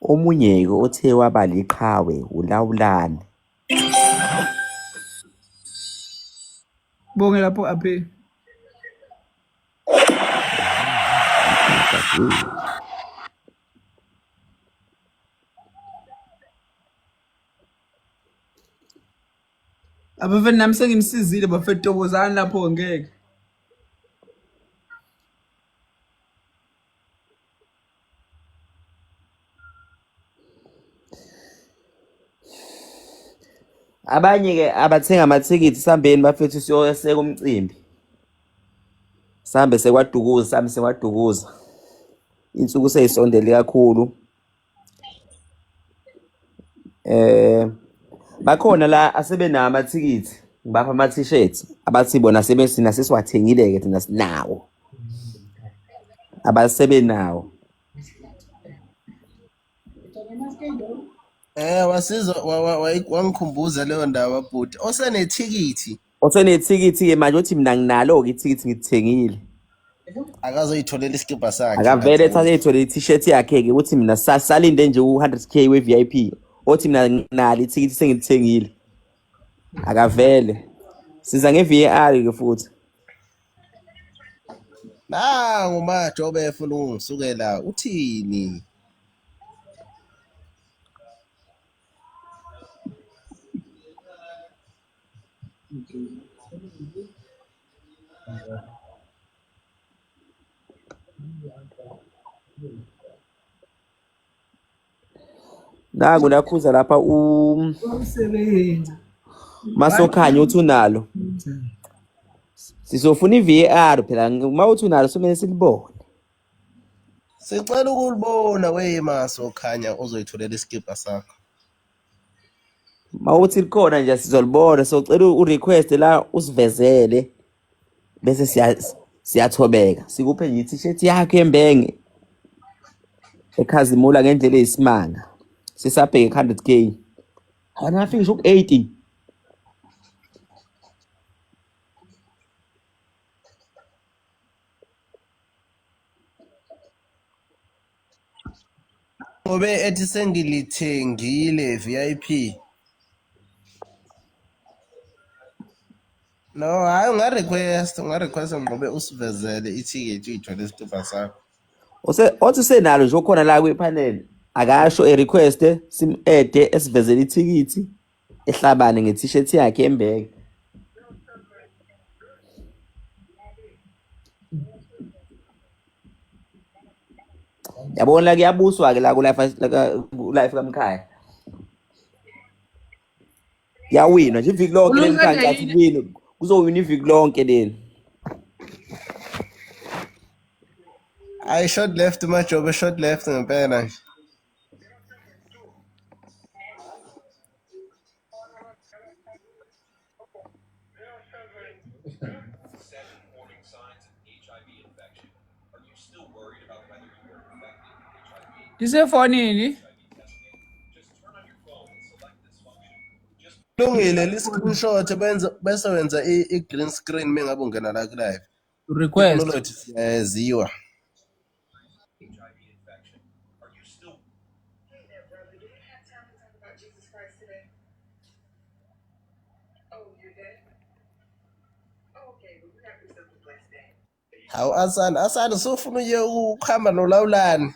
[SPEAKER 4] Omunye-ke othe waba liqhawe uLawulani.
[SPEAKER 2] Bonge lapho aphe. Abafethu nami senginisizile bafethu tokozani lapho ngeke.
[SPEAKER 4] Abanye-ke abathenga amathikithi sambeni bafethu siyoseka umcimbi. Sambe sekwadukuza, sambe sekwadukuza. Insuku seyisondele kakhulu. Eh bakhona la asebenawo amathikithi ngibapha ama-t-shirt abathi bona sebesina sesiwathengile-ke thina sinawo abasebenawo
[SPEAKER 5] Eh wasiza wangikhumbuza leyo ndaba bhuti. Osenethikithi
[SPEAKER 4] osenethikithi-ke manje uthi mina nginalo-ke ithikithi ngithengile
[SPEAKER 5] akazoyitholela isikibha sakhe.
[SPEAKER 4] Akavele ethathe ethole i-t-shirt yakhe-ke ukuthi mina salinde nje u-100k we-VIP othi mina nginalo ithikithi sengilithengile. Akavele. Siza nge-VAR ke futhi.
[SPEAKER 5] Nangu majobe efuna ukungisukela uthini?
[SPEAKER 4] Nangu nakhuza lapha u
[SPEAKER 2] Umsebenzi.
[SPEAKER 4] Masokhanya uthi unalo. Sizofuna i-VAR phela uma uthi unalo somele silibone.
[SPEAKER 5] Sicela ukulibona we Masokhanya uzoyitholela isikibha sakho.
[SPEAKER 4] Mawuthi likhona nje sizolibona socela u-request la usivezele bese siyathobeka sikuphe nje i-t-shirt yakho yembenge ekhazimula ngendlela eyisimanga sisabheke 100k abantu bafike ngisho ku-80.
[SPEAKER 5] Ngobe ethi sengilithengile VIP. No, hayi unga-request, unga-request ngobe usivezele ithikithi uyithole isitupa sakho.
[SPEAKER 4] Ose othi usenalo nje okhona la kwipanel akasho e-request sim-ede esivezele ithikithi ehlabane nge-t-shirt yakhe embeke. Yabona la kuyabuswa ke la ku life ku life kamkhaya. Kuyawinwa nje iviki lonke leli mkhaya
[SPEAKER 2] Ulunqeda
[SPEAKER 4] ngicathi
[SPEAKER 2] yini?
[SPEAKER 4] kuwina kuzowina iviki lonke leli.
[SPEAKER 5] I short left majobe short left ngempela nje.
[SPEAKER 2] Lisefonini?
[SPEAKER 5] Kulungile li screenshot benza bese wenza i green screen mengabe ungena la ku live.
[SPEAKER 2] Request.
[SPEAKER 5] Technology siyaziwa. Hawu Asanda, Asanda usufuna uye ukuhamba nolawulani.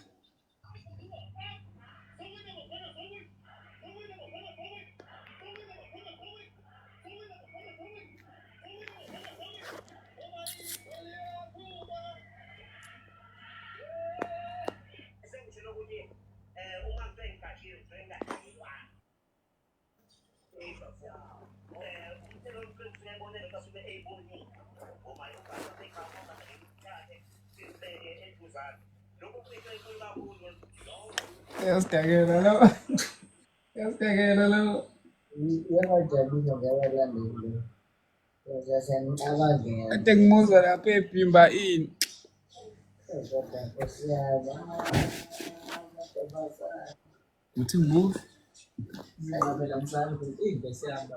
[SPEAKER 2] Yasidakela lo. Yasidakela lo.
[SPEAKER 3] Uyabajabulisa njengabalandeli. Siyanicabangela.
[SPEAKER 2] Kade ngimuzwa lapha ebhimba ini.
[SPEAKER 3] Kodwa Nkosi yami, amantombazane.
[SPEAKER 2] Uthi ngibuke.
[SPEAKER 3] Phela msana inkosi yami.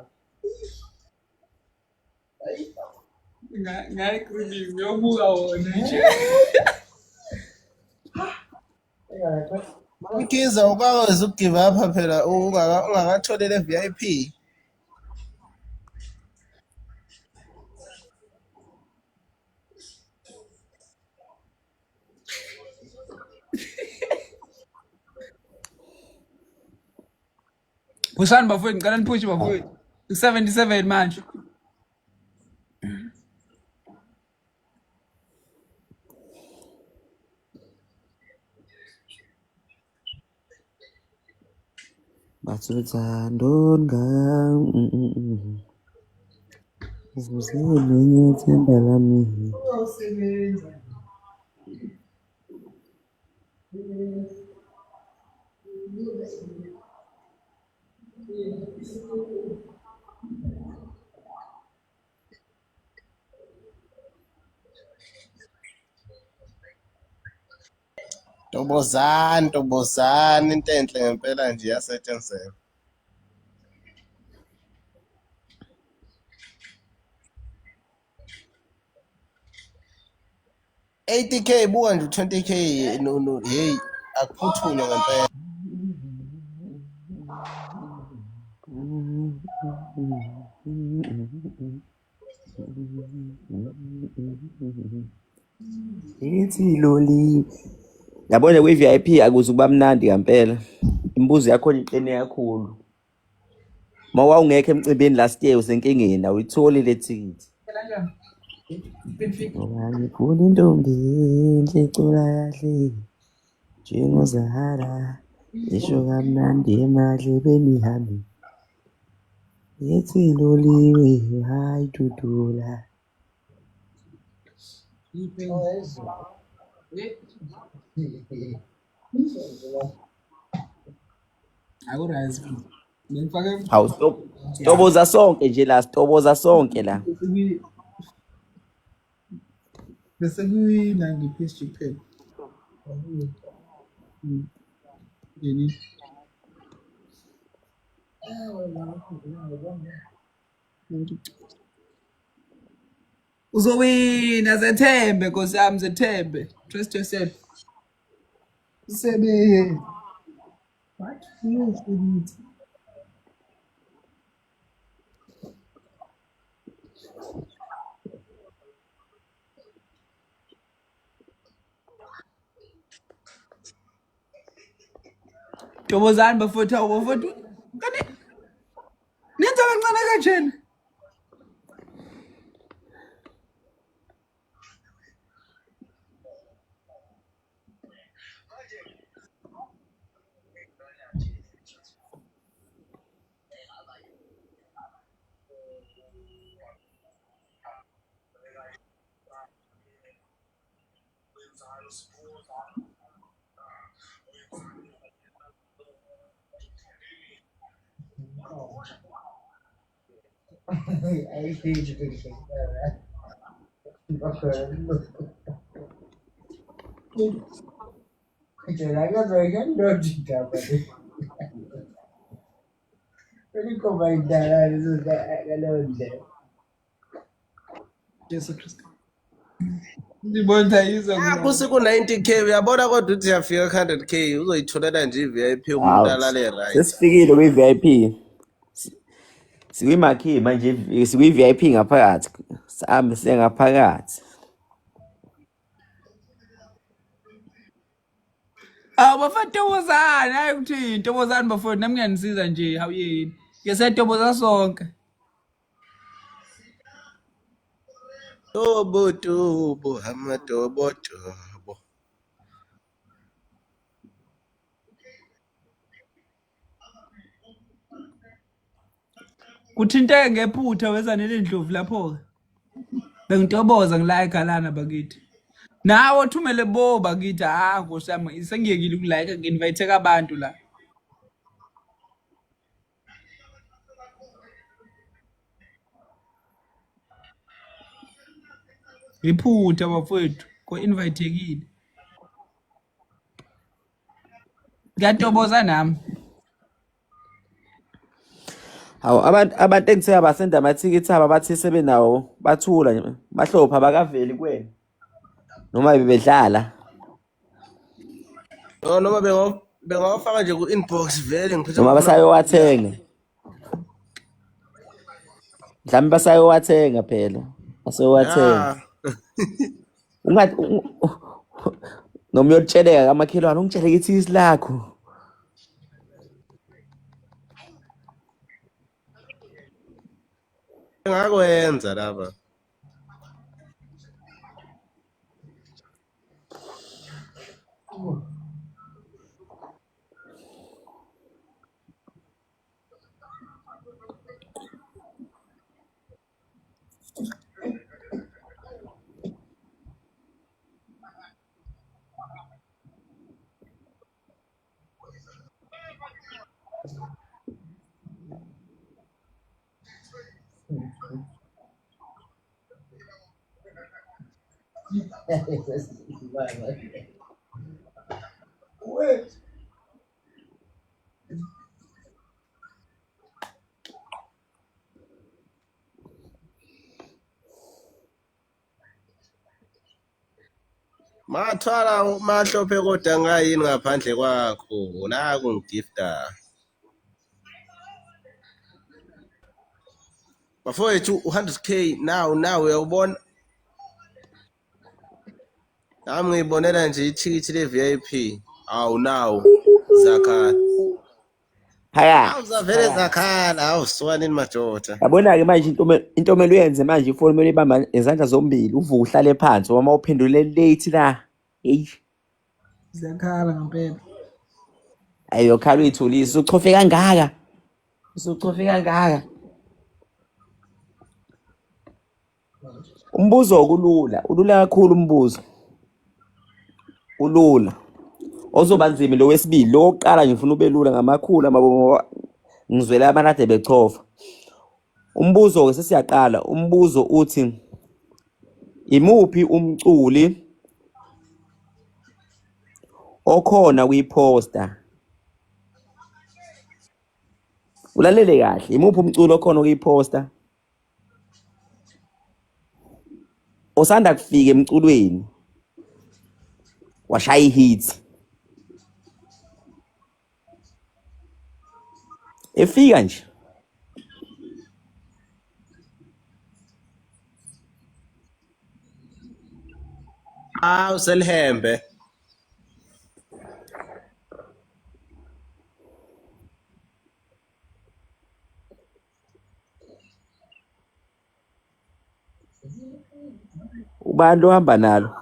[SPEAKER 2] Ngayigreening ngiyobuka wona nje.
[SPEAKER 5] Mkhize ukwazi ukugive up phela ungakatholi le VIP.
[SPEAKER 2] Phushani bafowethu, ngicela niphushe bafowethu. 77 manje.
[SPEAKER 4] Bathuthando nga Ukuze mina ithemba lami.
[SPEAKER 5] Tobozani, tobozani into enhle ngempela nje iyasetshenzelwa. 80k buka nje 20k no no hey akuphuthunywe ngempela.
[SPEAKER 4] Ithi loli. Yabona kwi-VIP akuze kuba mnandi ngempela. Imibuzo yakho iqine kakhulu. Uma wawungekho emcimbini last year usenkingeni awuyitholi le thikithi.
[SPEAKER 2] Kanjani? Benfica.
[SPEAKER 4] Ngoba ngifuna intombi enhle ecula kahle njengoZahara isho kamnandi emadlebeni ami ethi loliwe hayi dudula.
[SPEAKER 2] Akuright. Bengifake
[SPEAKER 4] Hawu stop. Stoboza sonke nje la, stoboza sonke la.
[SPEAKER 2] bese kuyinangi PSG kuphela. Yini? Uzowina zethembe Nkosi yami zethembe. Trust yourself.
[SPEAKER 3] Sebenza.
[SPEAKER 2] What? Uyosebenza. Tobozani bafowethu awu bafowethu. Kanti nenza kancane kanjena. Jesu Kristu. Ngibona yizo
[SPEAKER 5] Kusiku 90K uyabona kodwa uthi uyafika ku 100K uzoyitholela nje i-VIP umuntu
[SPEAKER 4] Hawu,
[SPEAKER 5] alale right.
[SPEAKER 4] sesifikile kwi-VIP. Sikwimakhi manje sikwi-VIP ngaphakathi. Sihambe siye ngaphakathi.
[SPEAKER 2] Awu bafethu tobozani, hayi ukuthi tobozani bafowethu nami ngiyanisiza nje hawu yini. Ke siyatoboza sonke.
[SPEAKER 5] Tobo tobo amatobo tobo.
[SPEAKER 2] Kuthinteke ngephutha wezanele Ndlovu lapho-ke. Bengitoboza ngilayikha lana bakithi. Nawe uthumele bo bakithi ah nkosi yami sengiyekile ukulayikha ngi-invite abantu la. Iphutha bafowethu ko-invite-ekile. Ngiyatoboza nami.
[SPEAKER 4] Hawu abantu engithe abasenda amathikithi abo bathi sebenawo bathula nje mahlopha abakaveli kuwena noma bebedlala.
[SPEAKER 5] No noma bengawafaka nje ku-inbox vele ngiphethe
[SPEAKER 4] Noma basayowathenga. Mhlawumbe basayowathenga phela. Basayowathenga. Ungathi noma uyotsheleka kamakhelwane ungitshele ithikithi lakho.
[SPEAKER 5] Ngakwenza lapha. Mathwala mahlophe kodwa ngayini ngaphandle kwakho naku ngigifta. Bafowethu u-100K now now uyawubona? Nami ngiyibonela nje ithikithi le-VIP. Awu now zakhala.
[SPEAKER 4] Phakathi.
[SPEAKER 5] Awu zavele zakhala. Awu sukanini madoda.
[SPEAKER 4] Yabona-ke manje into omele uyenze manje ifoni kumele ibamba ngezandla zombili uvuke uhlale phansi uma uphendule late la. Heyi.
[SPEAKER 2] Ziyakhala ngempela.
[SPEAKER 4] Ayokhala uyithulise uchofe kangaka. Usuchofe kangaka. Umbuzo kulula, ulula kakhulu umbuzo. Ulula. Ozoba nzima lo wesibili, lo wokuqala nje ngifuna ube lula ngamakhulu amabombo ngizwela abantu ade bechofa. Umbuzo ke sesiyaqala, umbuzo uthi imuphi umculi okhona kwiposter? Ulalele kahle, imuphi umculo okhona kwiposter? Osanda kufika emculweni washaya ihit efika nje
[SPEAKER 5] Awu selihembe.
[SPEAKER 4] Ubani lo hamba nalo?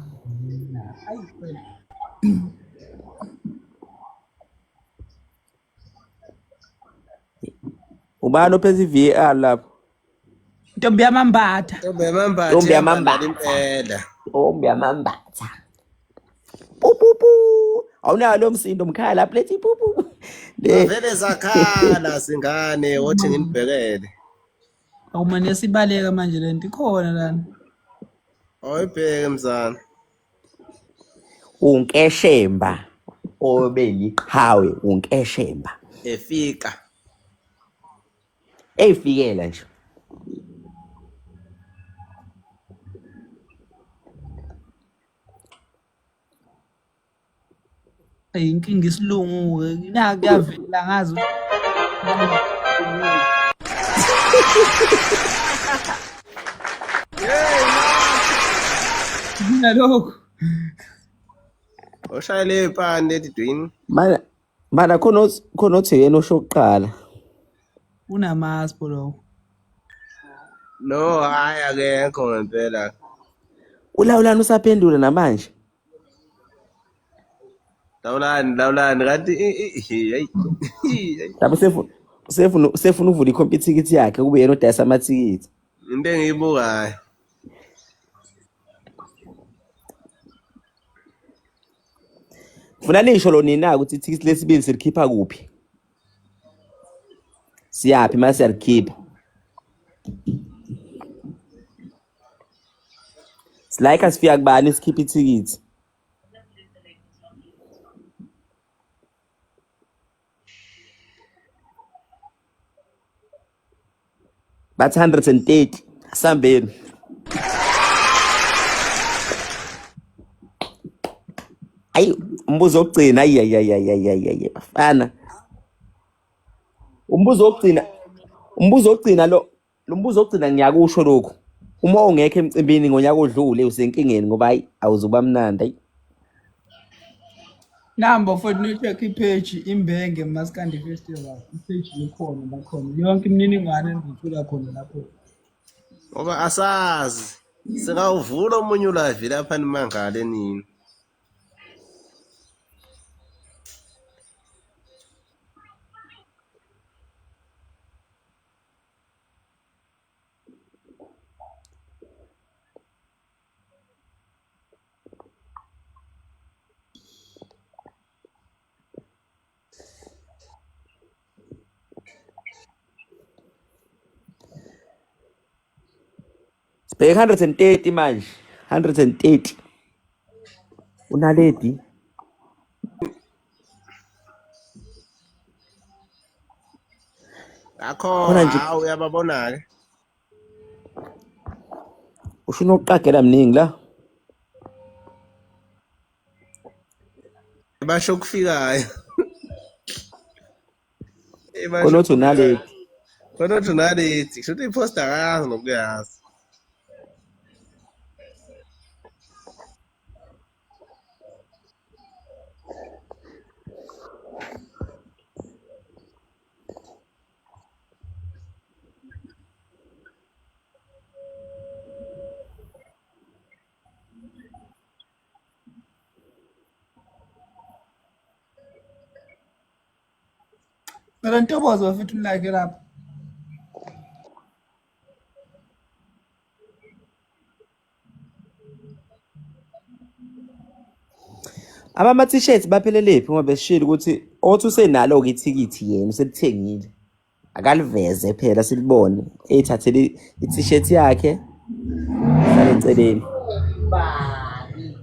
[SPEAKER 4] Ubani ophethe i-VAR lapho?
[SPEAKER 2] Ntombi yamambatha.
[SPEAKER 5] Ntombi yamambatha.
[SPEAKER 4] Ntombi
[SPEAKER 5] ihamba nalo
[SPEAKER 4] yamambatha.
[SPEAKER 5] impela.
[SPEAKER 4] Ntombi yamambatha. pu pu pu. Awunayo lo msindo mkhaya lapho lethi pu pu. Le
[SPEAKER 5] Vele zakhala singane wothi nginibhekele.
[SPEAKER 2] Awumane sibaleka manje lento ikhona lana.
[SPEAKER 5] Awuyibheke mzana.
[SPEAKER 4] uNkeshemba obeliqhawe uNkeshemba.
[SPEAKER 5] Efika.
[SPEAKER 4] Eyifikela nje.
[SPEAKER 2] Eyi inkinga isilungu-ke na kuyavela ngazi nalokhu
[SPEAKER 5] Oshayele ipani lethi dwini.
[SPEAKER 4] Mana mana khona khona othi yena osho kuqala.
[SPEAKER 2] Unamaspo lowo.
[SPEAKER 5] No, hayi akekho ngempela.
[SPEAKER 4] Ulawulani usaphendula namanje.
[SPEAKER 5] Lawulani, lawulani kanti hey.
[SPEAKER 4] Lapho sefuna sefuna sefuna uvula ikhompyutha yakhe kube yena odayisa amathikithi.
[SPEAKER 5] Into engiyibukayo.
[SPEAKER 4] Funa nisho lo nina ukuthi ithikithi lesibili silikhipha kuphi? Siyaphi mase siyalikhipha? Silayikha sifika kubani sikhipha ithikithi? Bathi 130 asambeni. Ayi umbuzo wokugcina ayi ayi ayi ayi ayi ayi ayi bafana. Umbuzo wokugcina umbuzo wokugcina lo lo mbuzo wokugcina ngiyakusho lokhu. Uma ungekho emcimbini ngonyaka odlule usenkingeni ngoba hayi awuzuba mnandi ayi.
[SPEAKER 2] Namba futhi ni-check ipage Imbenge Maskandi Festival. Ipage likhona lakhona. Yonke imininingwane enizothola khona lapho.
[SPEAKER 5] Ngoba asazi. Singawuvula omunye ulive lapha nimangale nini.
[SPEAKER 4] Sibheke 130 manje. 130. Unaledi.
[SPEAKER 5] Ngakho
[SPEAKER 4] Khona nje
[SPEAKER 5] hawu uyababona-ke.
[SPEAKER 4] usho unokuqagela mningi la.
[SPEAKER 5] Basho okufikayo. Eh, basho
[SPEAKER 4] Khona uthi
[SPEAKER 5] okufikayo.
[SPEAKER 4] unaledi.
[SPEAKER 5] Khona uthi unaledi. Kusho ukuthi iphosta akayazi nokuyazi.
[SPEAKER 2] Phela ntobozo bafethu nilike lapho.
[SPEAKER 4] Abama t-shirts baphelelephi ngoba besishilo ukuthi othi usenalo-ke ithikithi yena uselithengile. Akaliveze phela silibone. Eyithathele i-t-shirt yakhe hlale eceleni.
[SPEAKER 3] Bani.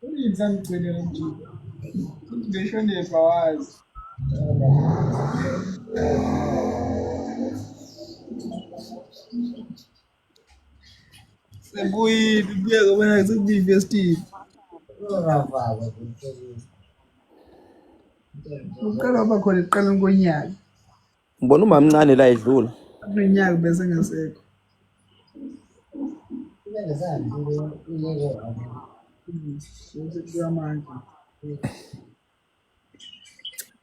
[SPEAKER 2] Yini sangigcine lo mjita. Uthi beshonephi awazi. Sekuyini kubuye kubona sekuyi-festive.
[SPEAKER 3] Ungafakwa kuthekisa.
[SPEAKER 2] Uqala waba khona ekuqaleni konyaka.
[SPEAKER 4] Ngibona umamncane la edlula.
[SPEAKER 2] Kunonyaka bese ngasekho. Bese kubuya amandla.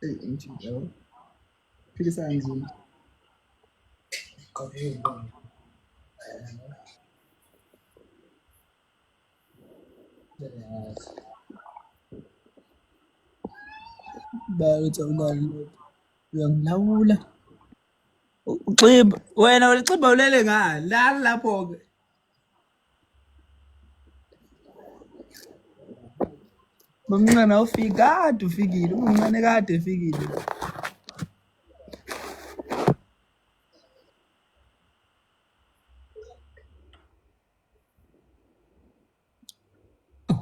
[SPEAKER 2] Eyi umjita yabo. Phikisa kanzima. Bayothi awunalo uyangilawula. Uximba wena uliximba ulele ngani? Lala lapho-ke. Bomncane awufiki kade ufikile, umncane kade efikile.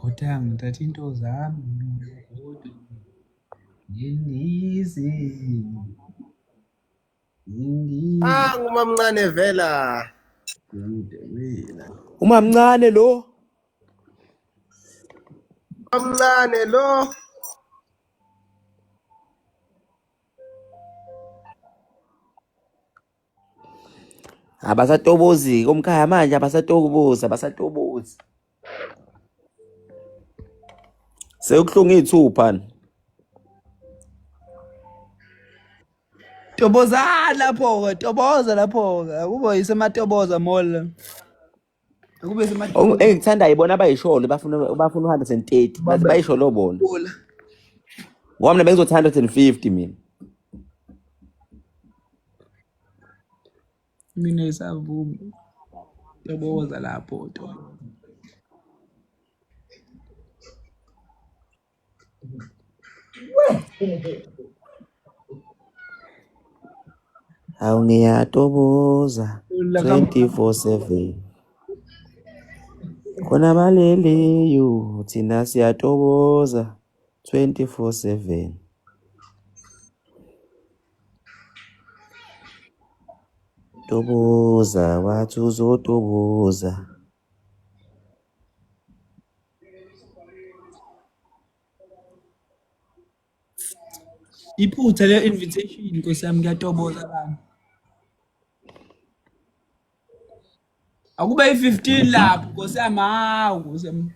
[SPEAKER 2] Kodwa ngithatha into zami kodwa ngindize ngindize
[SPEAKER 5] Ah, ngumamncane vela.
[SPEAKER 2] kude wena.
[SPEAKER 4] Umamncane lo.
[SPEAKER 5] Mamncane lo.
[SPEAKER 4] Abasatobozi komkhaya manje abasatobozi abasatobozi. Sekuhlunga iy'thupha.
[SPEAKER 2] Tobozani lapho-ke, toboza lapho-ke. Akube yisematoboza mall. Akube yisematoboza.
[SPEAKER 4] Engikuthandayo ibona abayisholo bafuna u-130 bathi bayisholo bona. Ngoba mina bengizothi 150 mina.
[SPEAKER 2] Mina isavumi. Toboza lapho to.
[SPEAKER 4] Hawu ngiyatoboza 24/7. Khona baleleyo thina siyatoboza 24/7. Toboza wathi uzotoboza.
[SPEAKER 2] Iphutha le invitation nkosi yami kuyatoboza bani. Akube i-15 lapho nkosi yami hawu nkosi yami.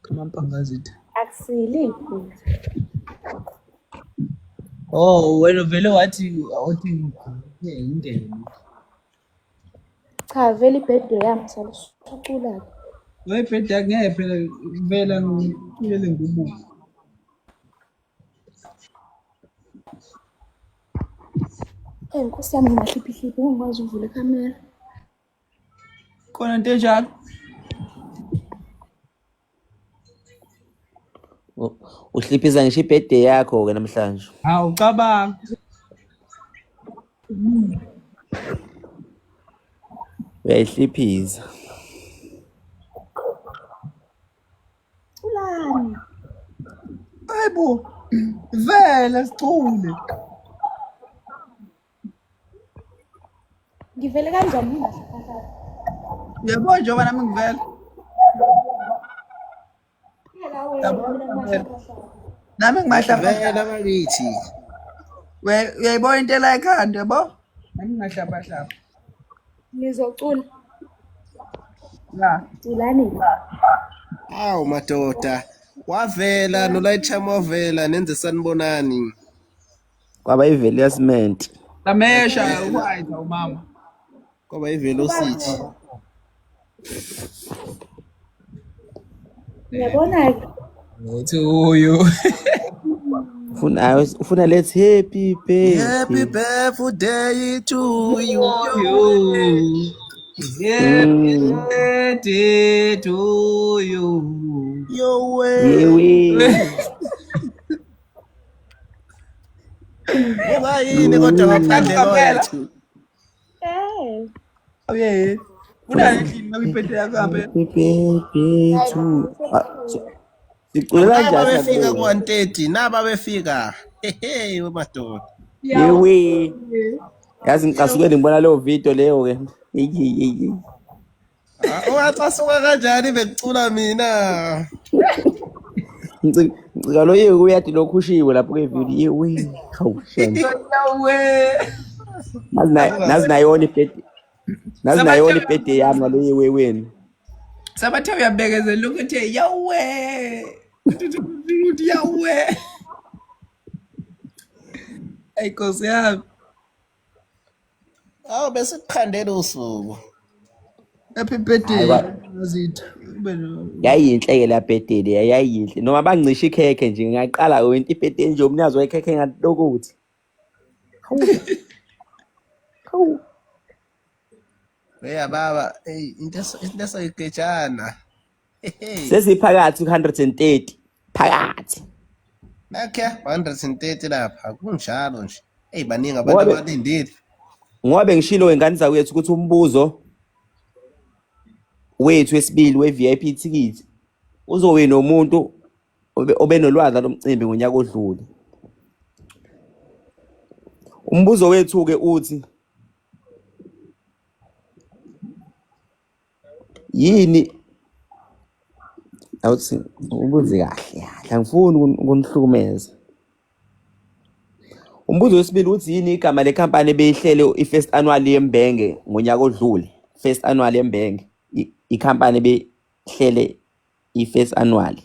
[SPEAKER 2] Kamampangazitha.
[SPEAKER 6] Akusile iphutha.
[SPEAKER 2] Oh wena vele wathi wathi ngene.
[SPEAKER 6] Cha vele ibhede yami salusucula-ke.
[SPEAKER 2] Wayibhede ngeke phela vela ngiculele ngubuka.
[SPEAKER 6] Eyi nkosi yami ngingahliphihliphi ngingikwazi ukuvula ikhamera.
[SPEAKER 2] Khona into enjalo.
[SPEAKER 4] Uhliphiza ngisho ibhede yakho-ke namhlanje.
[SPEAKER 2] Hawu cabanga.
[SPEAKER 4] Uyayihliphiza.
[SPEAKER 6] Culani.
[SPEAKER 2] Hayibo. Vele sicule.
[SPEAKER 6] Ngivele kanjani ngingahlaphahlapha?
[SPEAKER 2] Uyabona njengoba nami ngivela.
[SPEAKER 6] Phela wena
[SPEAKER 2] Yabona
[SPEAKER 6] mina
[SPEAKER 2] vele.
[SPEAKER 6] ngimahlaphahlapha.
[SPEAKER 2] Nami ngimahlaphahlapha.
[SPEAKER 5] Vela bakithi.
[SPEAKER 2] Uyayibona into ela ekhanda yabo? Nami ngimahlaphahlapha.
[SPEAKER 6] Ngizocula.
[SPEAKER 2] Ya.
[SPEAKER 6] Culani.
[SPEAKER 5] Awu madoda. Wavela noLayitsham wavela nenze sanibonani.
[SPEAKER 4] Kwaba i-velocement.
[SPEAKER 2] Lamesha uwayitha umama.
[SPEAKER 5] Kwaba i-velocity.
[SPEAKER 6] Uyabona-ke
[SPEAKER 2] Uthi uyu.
[SPEAKER 4] Ufuna ufuna let's happy
[SPEAKER 5] Happy
[SPEAKER 4] birthday.
[SPEAKER 5] birthday to you.
[SPEAKER 2] You. Happy birthday to you.
[SPEAKER 5] Yo way.
[SPEAKER 4] Yewe.
[SPEAKER 5] Ungayini kodwa ngaphandle
[SPEAKER 2] Ngempela.
[SPEAKER 5] kwethu.
[SPEAKER 6] eh
[SPEAKER 2] Oye. Kunani endlini makuyibhede yakho ngempela?
[SPEAKER 4] Happy birthday to. Ah, Siculela
[SPEAKER 5] Naba
[SPEAKER 4] kanjani
[SPEAKER 5] befika
[SPEAKER 4] sakubona?
[SPEAKER 5] ku-130, naba befika. Hehe, we madoda.
[SPEAKER 4] Yewe. Yazi ngicasukele ngibona leyo video leyo ke. Eyi eyi eyi.
[SPEAKER 5] Ah, Ungacasuka kanjani bekucula mina?
[SPEAKER 4] Ngicika lo yewe uyathi lokhu ushiwe lapho ke video yewe. Hawu shame.
[SPEAKER 2] Yawe.
[SPEAKER 4] Nazi nazi nayona ibhedi. Nazi nayona ibhedi yami ngalo yewe wenu.
[SPEAKER 2] Sabathe uyabekezela lokhu ethe yawe. Uthi yawe. Ayi Nkosi yami.
[SPEAKER 5] Awu besikukhandela usuku.
[SPEAKER 2] Happy birthday
[SPEAKER 4] Hayi
[SPEAKER 2] Ngazitha. Ube no
[SPEAKER 4] Yayiyinhle ke la birthday leya yayiyinhle. Noma bangicisha ikhekhe nje ngaqala wena ibirthday nje umnikazi wekhekhe ngathi lokuthi. Hawu. Hawu.
[SPEAKER 5] Eya baba, hey into into esayigejana. Hehe.
[SPEAKER 4] Sesiphakathi ku-130. Phakathi.
[SPEAKER 5] Nakhe 130 lapha kunjalo nje. Hey baningi abantu abalindile.
[SPEAKER 4] Ngoba bengishilo wengane zakwethu ukuthi umbuzo wethu wesibili we-VIP ticket uzowina umuntu obenolwazi lomcimbi ngonyaka odlule. Umbuzo wethu-ke uthi yini awuthi ubuze kahle kahle angifuni ukunihlukumeza. Umbuzo wesibili uthi yini igama lekhampani ebeyihlele i-first annual yembenge ngonyaka odlule? First annual yembenge ikhampani ebeyihlele i-first annual.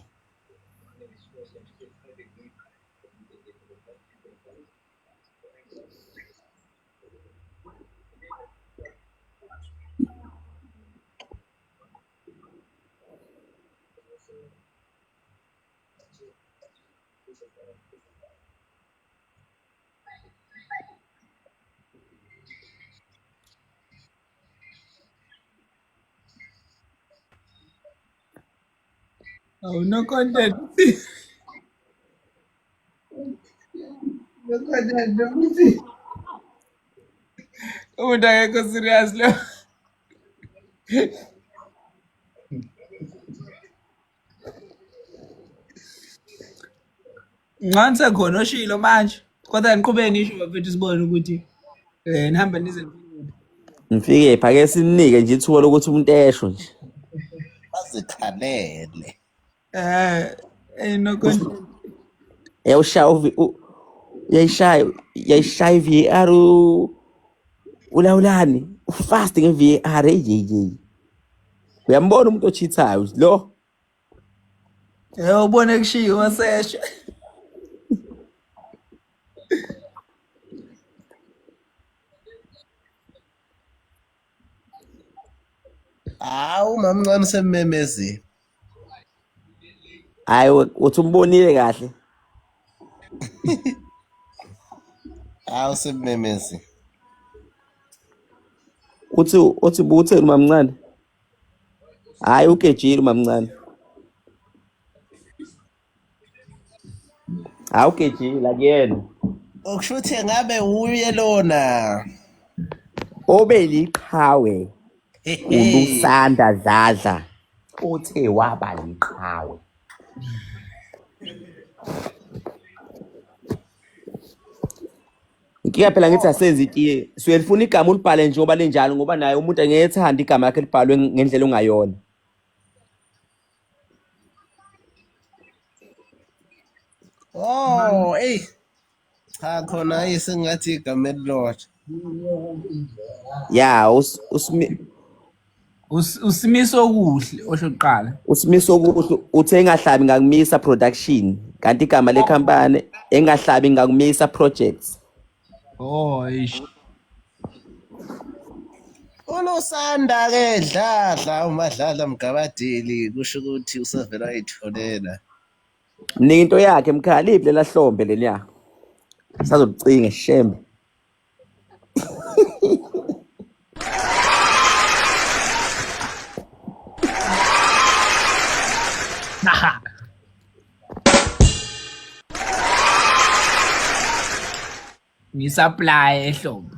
[SPEAKER 2] Oh, no content. No content, nokuthi umuntu akekho serious lo. Ngani sekhona oshilo manje. Kodwa niqhubeke nisho bafethu sibone ukuthi nihambe nize nifike.
[SPEAKER 4] Nifike phi? Ake sinike nje ithuba lokuthi umuntu esho nje.
[SPEAKER 5] Bazikhalele.
[SPEAKER 2] No content.
[SPEAKER 4] Uyawushaya uyayishaya, uyayishaya i-VAR ulawulani? Ufast nge-VAR hey hey hey. Uyambona umuntu ocheatayo lo?
[SPEAKER 2] Ubone kushiwo wasesha.
[SPEAKER 5] Hawu mamncane semmemezile.
[SPEAKER 4] Hayi uthi umbonile kahle.
[SPEAKER 5] Hawu semmemezile.
[SPEAKER 4] Uthi butheni mamncane? Hayi ugejile mamncane. Hayi ugejile akuyena.
[SPEAKER 5] Okusho ukuthi ngabe uye lona.
[SPEAKER 4] Obeliqhawe uLusanda Dladla uthe waba liqhawe. Inkinga phela ngithi asenze itiye. Suke lifuna igama ulibhale njengoba linjalo ngoba naye umuntu angeke ethande igama lakhe libhalwe ngendlela ongayona.
[SPEAKER 5] Oh, hey. Cha khona isengathi igama elilodwa.
[SPEAKER 4] Ya,
[SPEAKER 2] Usimiso kuhle osho kuqala.
[SPEAKER 4] Usimiso kuhle uthe engahlabi ngakumisa production kanti igama lekhampani engahlabi ngakumisa projects.
[SPEAKER 2] Oh, eish.
[SPEAKER 5] Ulusanda ke Dladla uMadladla Mgabadeli kusho ukuthi usavela ayitholela.
[SPEAKER 4] Mnika into yakhe mkhaya liphi lela hlombe leliya. Sazokucinga shembe.
[SPEAKER 2] Ngisupply ehlombe.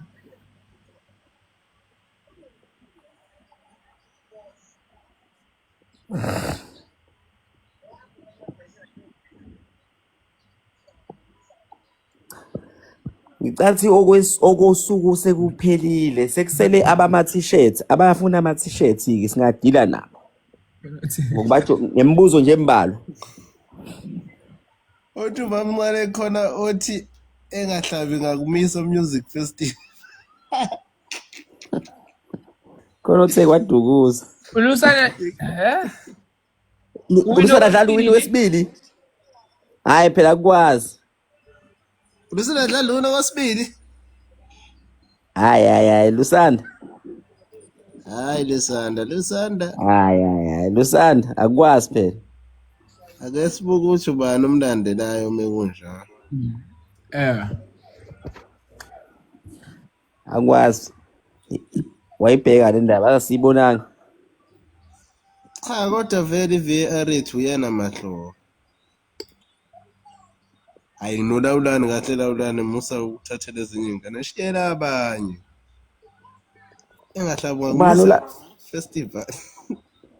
[SPEAKER 4] Ngicathi okosuku sekuphelile sekusele abama t-shirts abafuna ama t-shirts ke singadila nabo ngokubatsho ngemibuzo nje embalwa.
[SPEAKER 5] Othi mamncane khona othi engahlabi ngakumisa music festival.
[SPEAKER 4] Khona othe kwadukuza.
[SPEAKER 2] Ulusana
[SPEAKER 4] Ulusana dlala uwini wesibili. Hayi phela akwazi.
[SPEAKER 5] Lusana dlala uwini wesibili.
[SPEAKER 4] Hayi hayi hayi Lusanda.
[SPEAKER 5] Hayi Lusanda, Lusanda.
[SPEAKER 4] Hayi hayi hayi Lusanda akwazi phela.
[SPEAKER 5] Ake sibuke ukuthi ubani umlandelayo uma kunjalo.
[SPEAKER 4] Akwazi. Wayibheka le ndaba asiyibonanga.
[SPEAKER 5] Cha kodwa vele i-VAR ethu uyena mahlobo. Hayi nolawulani kahle lawulani musa ukuthathela ezinye iy'ngane shiyela abanye. Engahlabwa
[SPEAKER 4] Ubani
[SPEAKER 5] musa
[SPEAKER 4] ola
[SPEAKER 5] festival.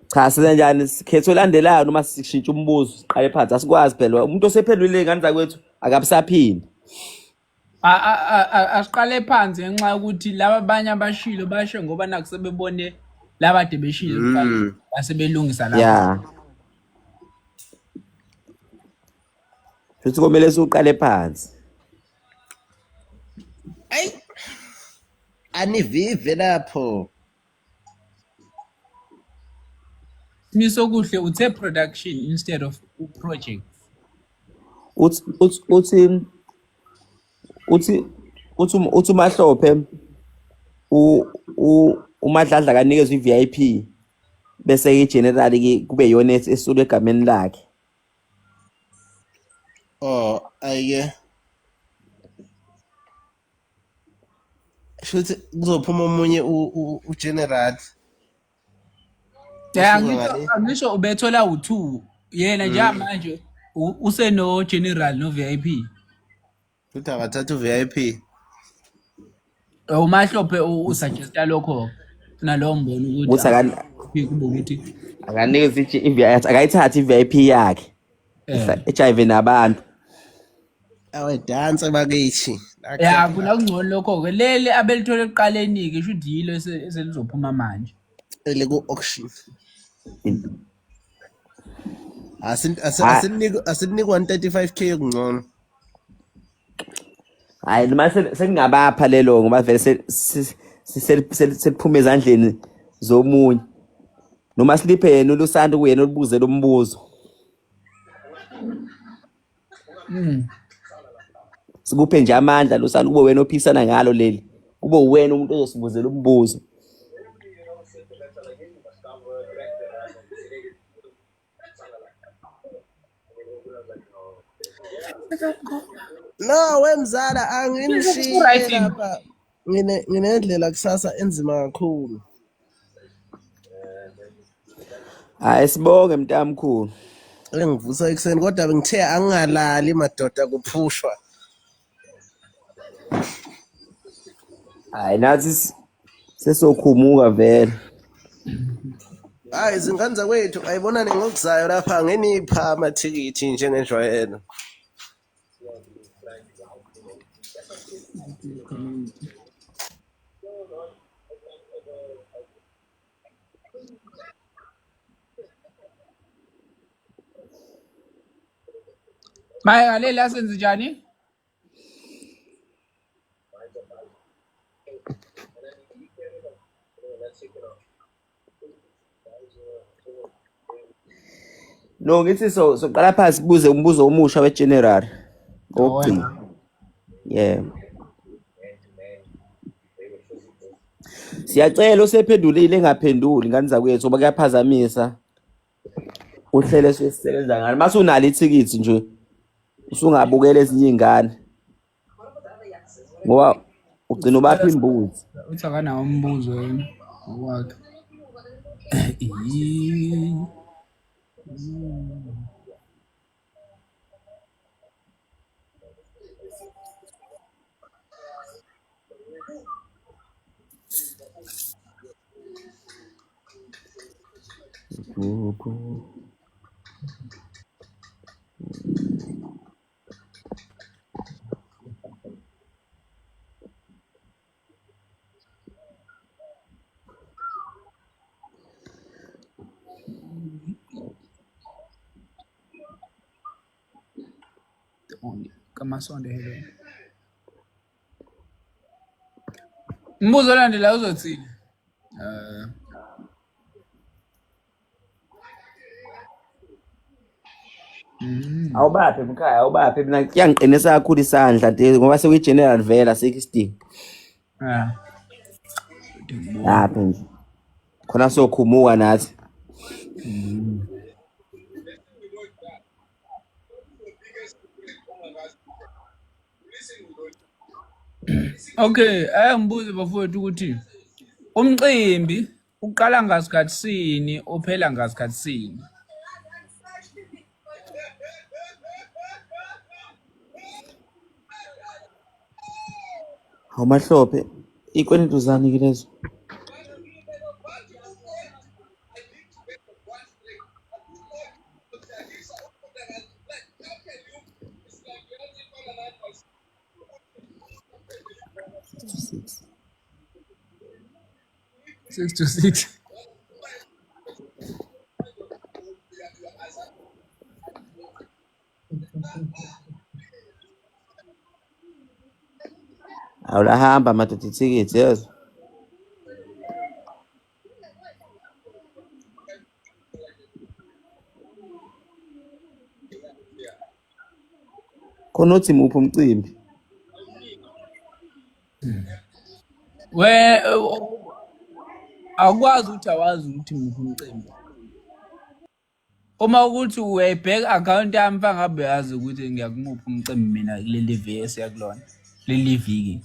[SPEAKER 4] Cha senzenjani sikhetho olandelayo noma sishintsha umbuzo siqale phansi asikwazi phela umuntu osephendulile ingane zakwethu akabusaphindi.
[SPEAKER 2] Asiqale phansi ngenxa yokuthi laba abanye abashilo basho ngoba naku sebebone laba ade beshilo kuqala base belungisa lapho.
[SPEAKER 4] Yeah. Futhi komele siqale phansi.
[SPEAKER 5] Ayi anivive lapho.
[SPEAKER 2] Simisokuhle uthe production instead of project.
[SPEAKER 4] Uthi uthi uthi uthi uthi uthi uMahlophe u u uMadladla kanikezwe i-VIP bese i-general ke kube yona esulwe egameni lakhe.
[SPEAKER 5] Oh, ayike. Shuthi kuzophuma omunye uGeneral.
[SPEAKER 2] Yeah,
[SPEAKER 5] Usuka
[SPEAKER 2] angisho
[SPEAKER 5] ngale.
[SPEAKER 2] angisho ubethola u2 yena njengamanje useno general no VIP.
[SPEAKER 5] Futhi akathatha u-VIP.
[SPEAKER 2] UMahlophe usuggesta lokho nalowo mbono ukuthi
[SPEAKER 4] Ukuthi
[SPEAKER 2] VIP kube ukuthi
[SPEAKER 4] akanikeze i-VIP akayithathe i-VIP yakhe. Ejive nabantu.
[SPEAKER 5] Awe dance bakithi.
[SPEAKER 2] Ya kuna kungcono lokho ke leli abelithole ekuqaleni ke shuthi yilo eselizophuma manje.
[SPEAKER 5] Ele ku auction. Asinike asinike 135k okungcono.
[SPEAKER 4] Hayi noma sengingabapha lelo ngoba vele seliphuma ezandleni zomunye. Noma siliphe yena uLusanda kuyena olubuze lo mbuzo. Sikuphe nje amandla Lusanda kube wena ophisana ngalo leli. Kube wena umuntu ozosibuzela umbuzo.
[SPEAKER 5] No wemzala anginishiye
[SPEAKER 2] Right.
[SPEAKER 5] lapha. Ngine nginendlela kusasa enzima kakhulu.
[SPEAKER 4] Hayi sibonge mntamkhulu.
[SPEAKER 5] Engivusa ekuseni kodwa bengithe angingalali madoda kuphushwa.
[SPEAKER 4] Hayi nathi sesokhumuka vele.
[SPEAKER 5] Hayi izingane zakwethu ayibonane ngokuzayo lapha ngenipha amathikithi njengenjwayelo.
[SPEAKER 2] Maye ngaleli asenze njani?
[SPEAKER 4] No ngithi so soqala phansi sibuze umbuzo omusha we-general owokugcina. Yeah. Siyacela osephendulile engaphenduli ngane zakwethu ngoba kuyaphazamisa uhlelo esisebenza ngalo. Mase unalo ithikithi nje usungabukela ezinye iy'ngane ngoba ugcina ubapha imbuzi.
[SPEAKER 2] Uthi akanawo umbuzo yena ngokwakhe. Kamasonde hello. Umbuzo olandelayo uzothini?
[SPEAKER 4] Awubaphe mkhaya, awubaphe mina kuyangiqinisa kakhulu isandla nje ngoba sekuyi-general vele asikho isidingo. Lapho nje. Khona sokhumuka nathi.
[SPEAKER 2] Okay, ake ngibuze bafowethu ukuthi umcimbi uqala ngasikhathi sini uphela ngasikhathi sini?
[SPEAKER 4] Awumahlophe, ikweletu zani ke lezo? Six.
[SPEAKER 2] 6 to 6.
[SPEAKER 4] Awulahamba madoda ithikithi yezo. Khona uthi muphi umcimbi?
[SPEAKER 2] We akwazi ukuthi awazi ukuthi muphi umcimbi. Uma ukuthi uyayibheka i-akhawunti yami fangabe uyazi ukuthi ngiyakumuphi umcimbi mina kuleli viki esiya kulona. Leli viki.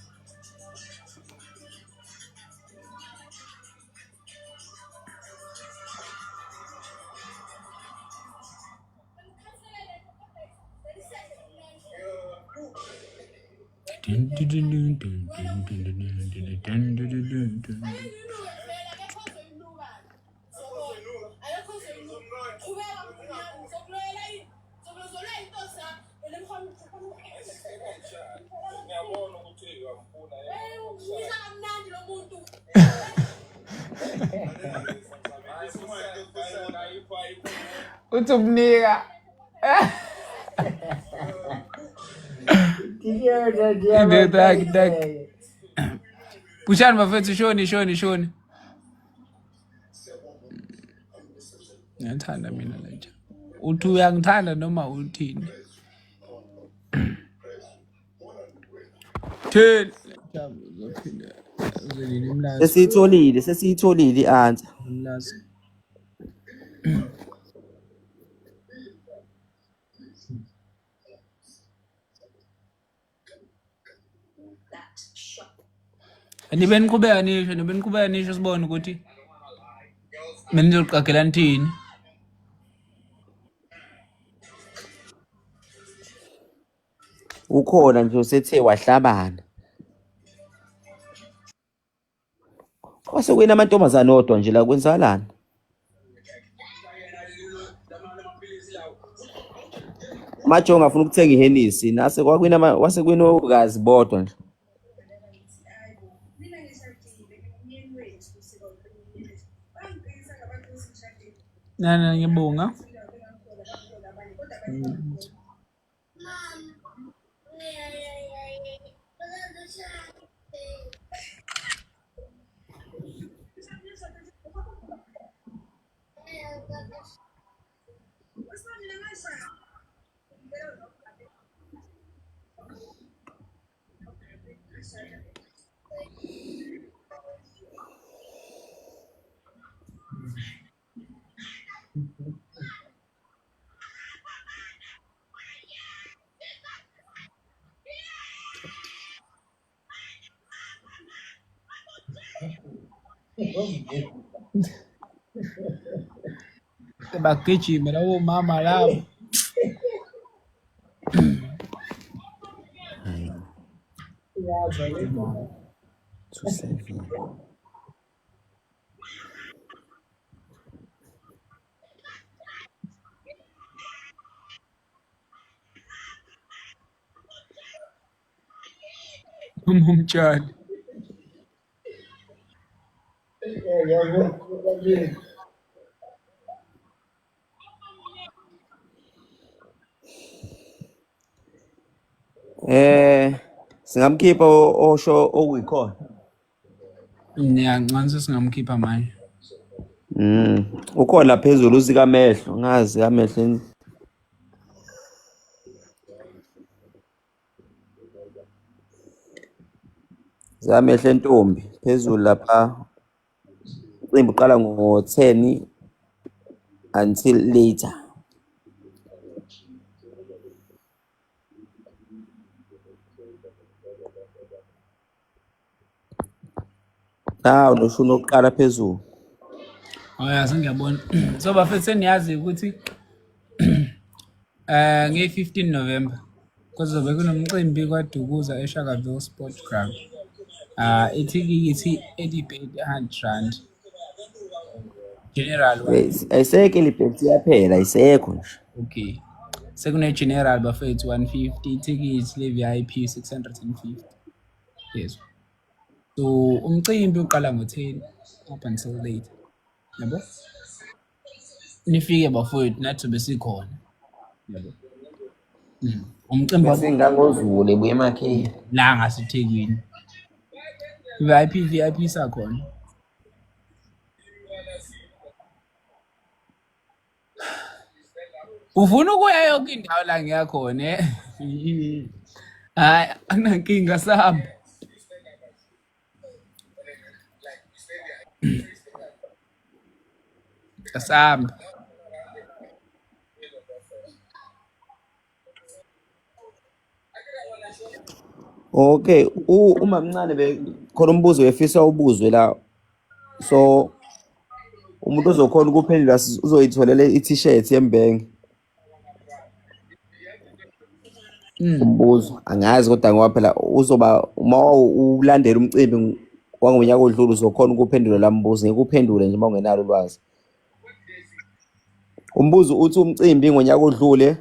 [SPEAKER 2] Uthi umnika. Indoda yakhe tak. Pushani bafethu shoni shoni shoni. Ngiyathanda mina le nja. Uthi uyangithanda noma uthini? Theni. Uzophinde uzelile imlazi.
[SPEAKER 4] Sesiyitholile, sesiyitholile i-answer.
[SPEAKER 2] Imlazi. Nibe niqhubeka nisho, nibe niqhubeka nisho sibone ukuthi mina nizoqagela nithini.
[SPEAKER 4] Ukhona nje usethe wahlabana. Kwase kuyini amantombazane odwa nje la kwenzakalani? Majongo afuna ukuthenga iHennessy nase kwakwina kwase kwinokazi bodwa nje.
[SPEAKER 2] Nana ngibonga. Bagijima labo mama labo.
[SPEAKER 4] 27.
[SPEAKER 2] Umumtshali.
[SPEAKER 4] Eh singamkhipha osho okuyikhona.
[SPEAKER 2] Ngiyancane singamkhipha manje.
[SPEAKER 4] Ukhona phezulu uzikamehlo, ngazi kamehlo. Zamehlo entombi phezulu lapha. Umcimbi uqala ngo-10 until later. Nawu noshuni oqala phezulu.
[SPEAKER 2] Oh ya sengiyabona. So bafethu seniyazi ukuthi nge-15 November kuzobe kunomcimbi kwaDukuza eShakaville Sport Ground. Ah, ithikithi elibheki 100 rand. General one.
[SPEAKER 4] Ayisekho elibheki iyaphela ayisekho nje.
[SPEAKER 2] Okay. Sekune general bafethu 150 ithikithi le VIP 650. Yes. So umcimbi uqala ngo-10 up until late. Yabo? Nifike bafowethu nathi sobe sikhona. Yabo. Umcimbi
[SPEAKER 4] Besingangozule buye emakhaya.
[SPEAKER 2] La ngaseThekwini. VIP VIP sakhona. Ufuna ukuya yonke indawo la ngiyakhona eh? Hayi akunankinga sahamba. Asambe.
[SPEAKER 4] Okay, umamncane be khona umbuzo efisa ubuzwe la. So umuntu ozokhona ukuphendula uzoyitholela i-t-shirt yembenge. Umbuzo angazi kodwa ngoba phela uzoba uma ulandela umcimbi wangonyaka odlule uzokhona ukuphendula la mbuzo, ngeke uphendule nje uma ungenalo ulwazi. Umbuzo uthi umcimbi ngonyaka odlule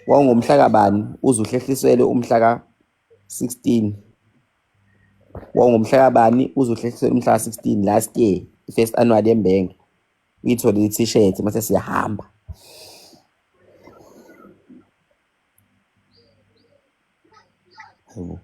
[SPEAKER 4] wawungomhla kabani, uze uhlehliselwe umhla ka-16. Wawungomhla kabani, uze uhlehliselwe umhla ka-16 last year, i-first annual yembenge. Uyithole i-t-shirt mase siyahamba. Hayibo.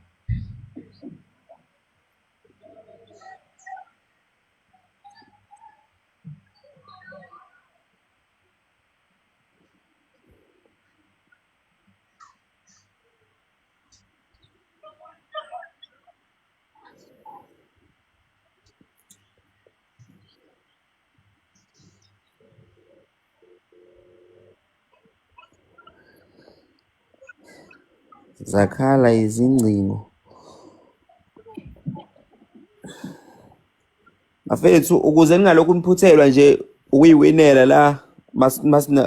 [SPEAKER 4] Zakhala izingcingo. Bafethu ukuze ningalokhu niphuthelwa nje ukuyiwinela la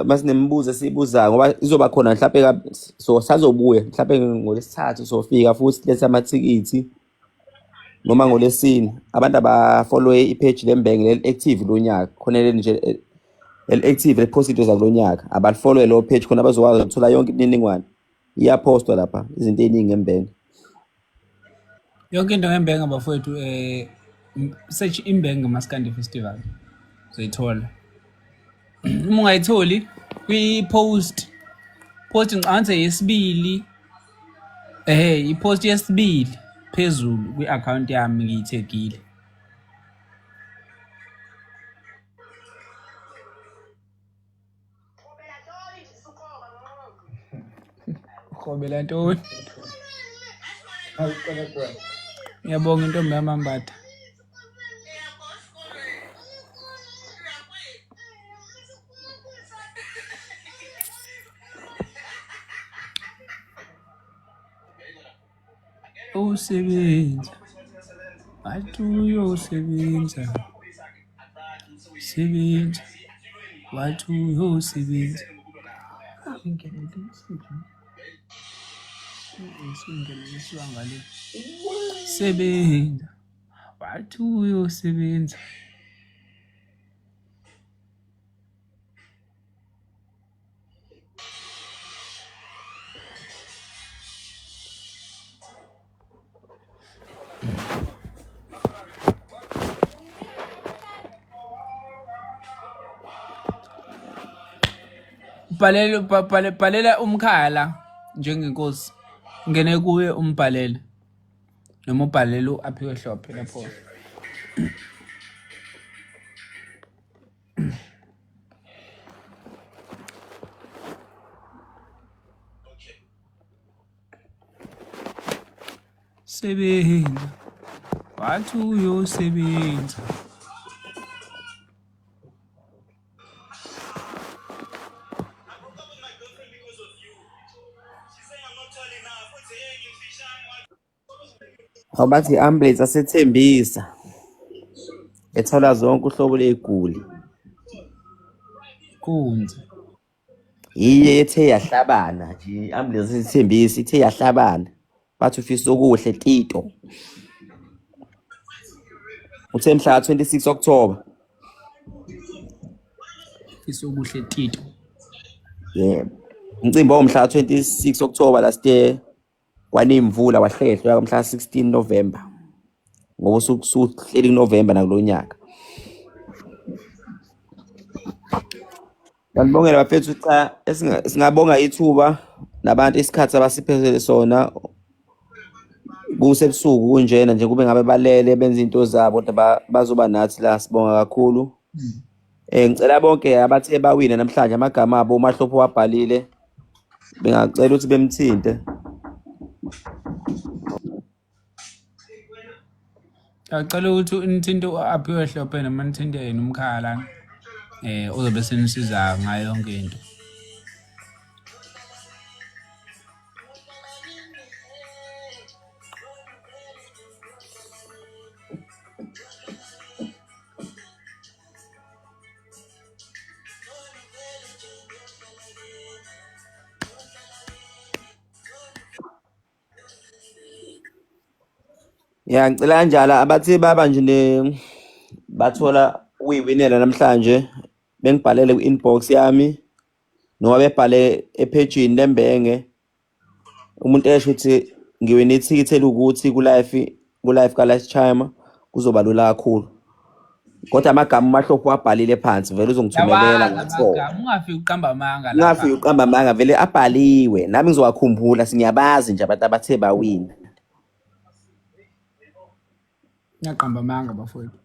[SPEAKER 4] masinemibuzo esiyibuzayo ngoba izoba khona mhlampe so sazobuya mhlampe ngolesithathu sofika futhi silethe amathikithi noma ngolesine. Abantu abafollowe i-page lembenge leli active lo nyaka khona leli nje leli active lepost into zakulo nyaka abalifollowe lo page khona bazokwazi ukuthola yonke imininingwane. Iyapostwa lapha izinto eziningi ngembenge.
[SPEAKER 2] Yonke into ngembenge bafowethu search Imbenge Maskandi Festival uzoyithola. Uma ungayitholi kwi-post post ngicabanga yesibili i-post yesibili phezulu kwi-account yami ngiyithegile. Ukhobela ntoni? Ngiyabonga intombi yamambatha. Usebenza wathi uyosebenza sebenza wathi uyosebenza. Sebenza wathi uyosebenza. Bhalela bhalela umkhaya la njengenkosi. Ngene kuye umbhalele. Noma ubhalele u-Aphiwe Hlophe lapho. Sebenza wathi uyosebenza.
[SPEAKER 4] Abathi i-ambulance asethembisa ethola zonke uhlobo ley'guli.
[SPEAKER 2] Kunzi.
[SPEAKER 4] Yiye ethe yahlabana nje i-ambulance isithembisa ithe yahlabana. Bathi ufisa okuhle Tito. Uthe mhla ka-26 October.
[SPEAKER 2] Isokuhle Tito.
[SPEAKER 4] Yebo. Umcimbi wawumhla ka-26 October last year kwaney'mvula wahlehlwa mhla 16 November. Ngoba usuhleli kuNovember nakulo nyaka. Ngiyanibongela bafethu cha singabonga ithuba nabantu isikhathi abasiphezele sona kusebusuku kunjena nje kube ngabe balele benza into zabo kodwa bazoba nathi la sibonga kakhulu. Eh ngicela bonke abathe bawina namhlanje amagama abo uMahlopho wabhalile bengacela ukuthi bemthinte.
[SPEAKER 2] Ngiyacela ukuthi nithinte u-Aphiwe Hlophe noma nithinte yena umkhaya lana ozobe senisiza ngayo yonke into.
[SPEAKER 4] Ya ngicela kanjalo abathi baba nje ne bathola ukuyiwinela namhlanje bengibhalele ku-inbox yami noma bebhale ephejini lembenge umuntu esho ukuthi ngiwine ithikithi elukuthi ku-life ku-life ka-last chime kuzoba lula kakhulu kodwa amagama uMahlopho wabhalile phansi vele uzongithumelela
[SPEAKER 2] Yawazi
[SPEAKER 4] ngathola
[SPEAKER 2] amagama, ungafiki uqamba amanga lapha.
[SPEAKER 4] ungafiki uqamba amanga vele abhaliwe nami ngizowakhumbula singiyabazi nje abantu abathe bawina
[SPEAKER 2] Ngiyaqamba amanga bafowethu.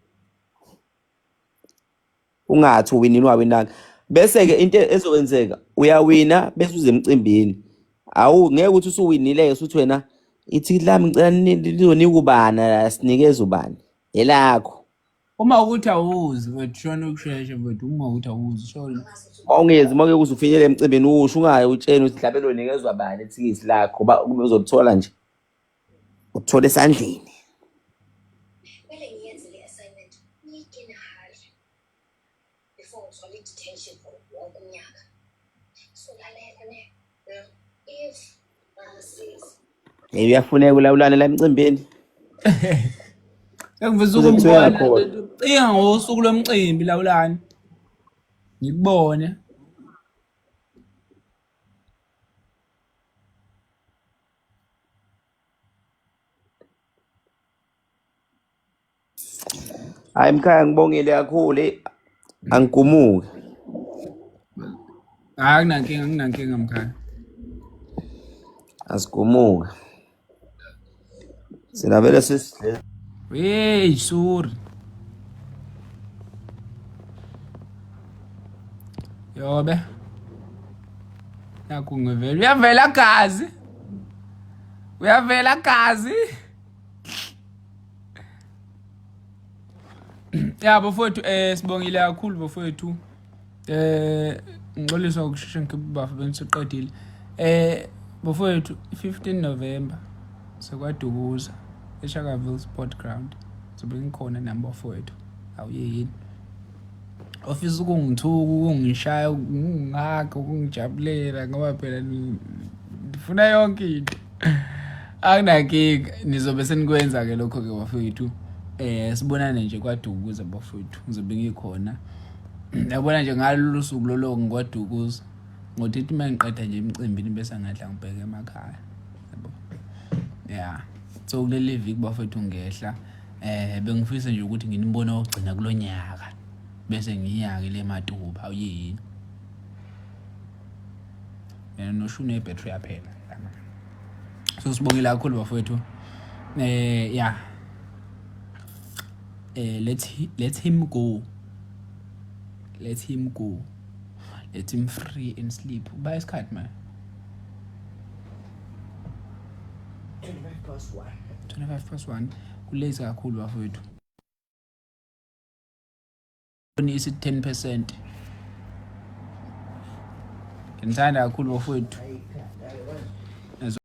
[SPEAKER 4] Ungathi uwinile ungawinanga. Bese-ke into ezokwenzeka uyawina bese uze emcimbini. Awu ngeke ukuthi usuwinile-ke usuthi wena ithikithi lami ngicela lizonika ubani asinikeze ubani. Elakho.
[SPEAKER 2] Uma ukuthi awuzi mfethu shona ukushesha mfethu uma ukuthi awuzi shona.
[SPEAKER 4] Mawungezi mawuke uze ufinyelele emcimbini usho ungayi utshene ukuthi mhlawumbe lonikezwa bani ithikithi lakho ba uzolithola nje. Ukuthola esandleni.
[SPEAKER 7] Kumele ngiyenze le assignment week in a hurry before ngithole i-detention for wonke unyaka. So lalela ne, if bangisiza.
[SPEAKER 4] Hey uyafuneka ulawulane la emcimbini.
[SPEAKER 2] Engivisa
[SPEAKER 4] Kuze kuthiwe
[SPEAKER 2] ukumbona
[SPEAKER 4] yakhona.
[SPEAKER 2] cinga ngosuku lomcimbi lawulani. Ngikubone.
[SPEAKER 4] Hayi mkhaya ngibongile kakhulu eh, angigumuki.
[SPEAKER 2] Hayi akunankinga akunankinga mkhaya.
[SPEAKER 4] Asigumuki. Sina vele sesidle
[SPEAKER 2] Hey sorry. Yobe. Nakhu ngivela. Uyavela gazi. Uyavela gazi. Ya bafowethu eh sibongile kakhulu bafowethu. Eh ngixolisa ukusheshe ngikhiphe bafa bengiseqedile. Eh bafowethu 15 November sekwaDukuza eShakaville Sport Ground. Zobe ngikhona nami bafowethu. Awuyeyini. Ofisa ukungithuka ukungishaya ukungihaga ukungijabulela ngoba phela ngifuna yonke into. Akunankinga nizobe senikwenza ke lokho ke bafowethu. Eh sibonane nje kwaDukuza bafowethu. Ngizobe ngikhona. Yabona nje ngalolu suku lolo ngikwaDukuza. Ngothi uma ngiqeda nje emcimbini bese ngehla ngibheke emakhaya. Yabo. Yeah. So kuleli viki bafowethu ngehla eh bengifisa nje ukuthi nginibone okugcina kulonyaka bese ngiyake le matuba awuyini. Mina noshuni ebhetri yaphela. So sibongile kakhulu bafowethu. Eh yeah. Eh let him go. Let him go. Let him free and sleep. Uba isikhathi man.
[SPEAKER 3] 25 past 1.
[SPEAKER 2] 25 past 1. Kulate kakhulu bafowethu. Isithi 10%. Ngithanda kakhulu bafowethu.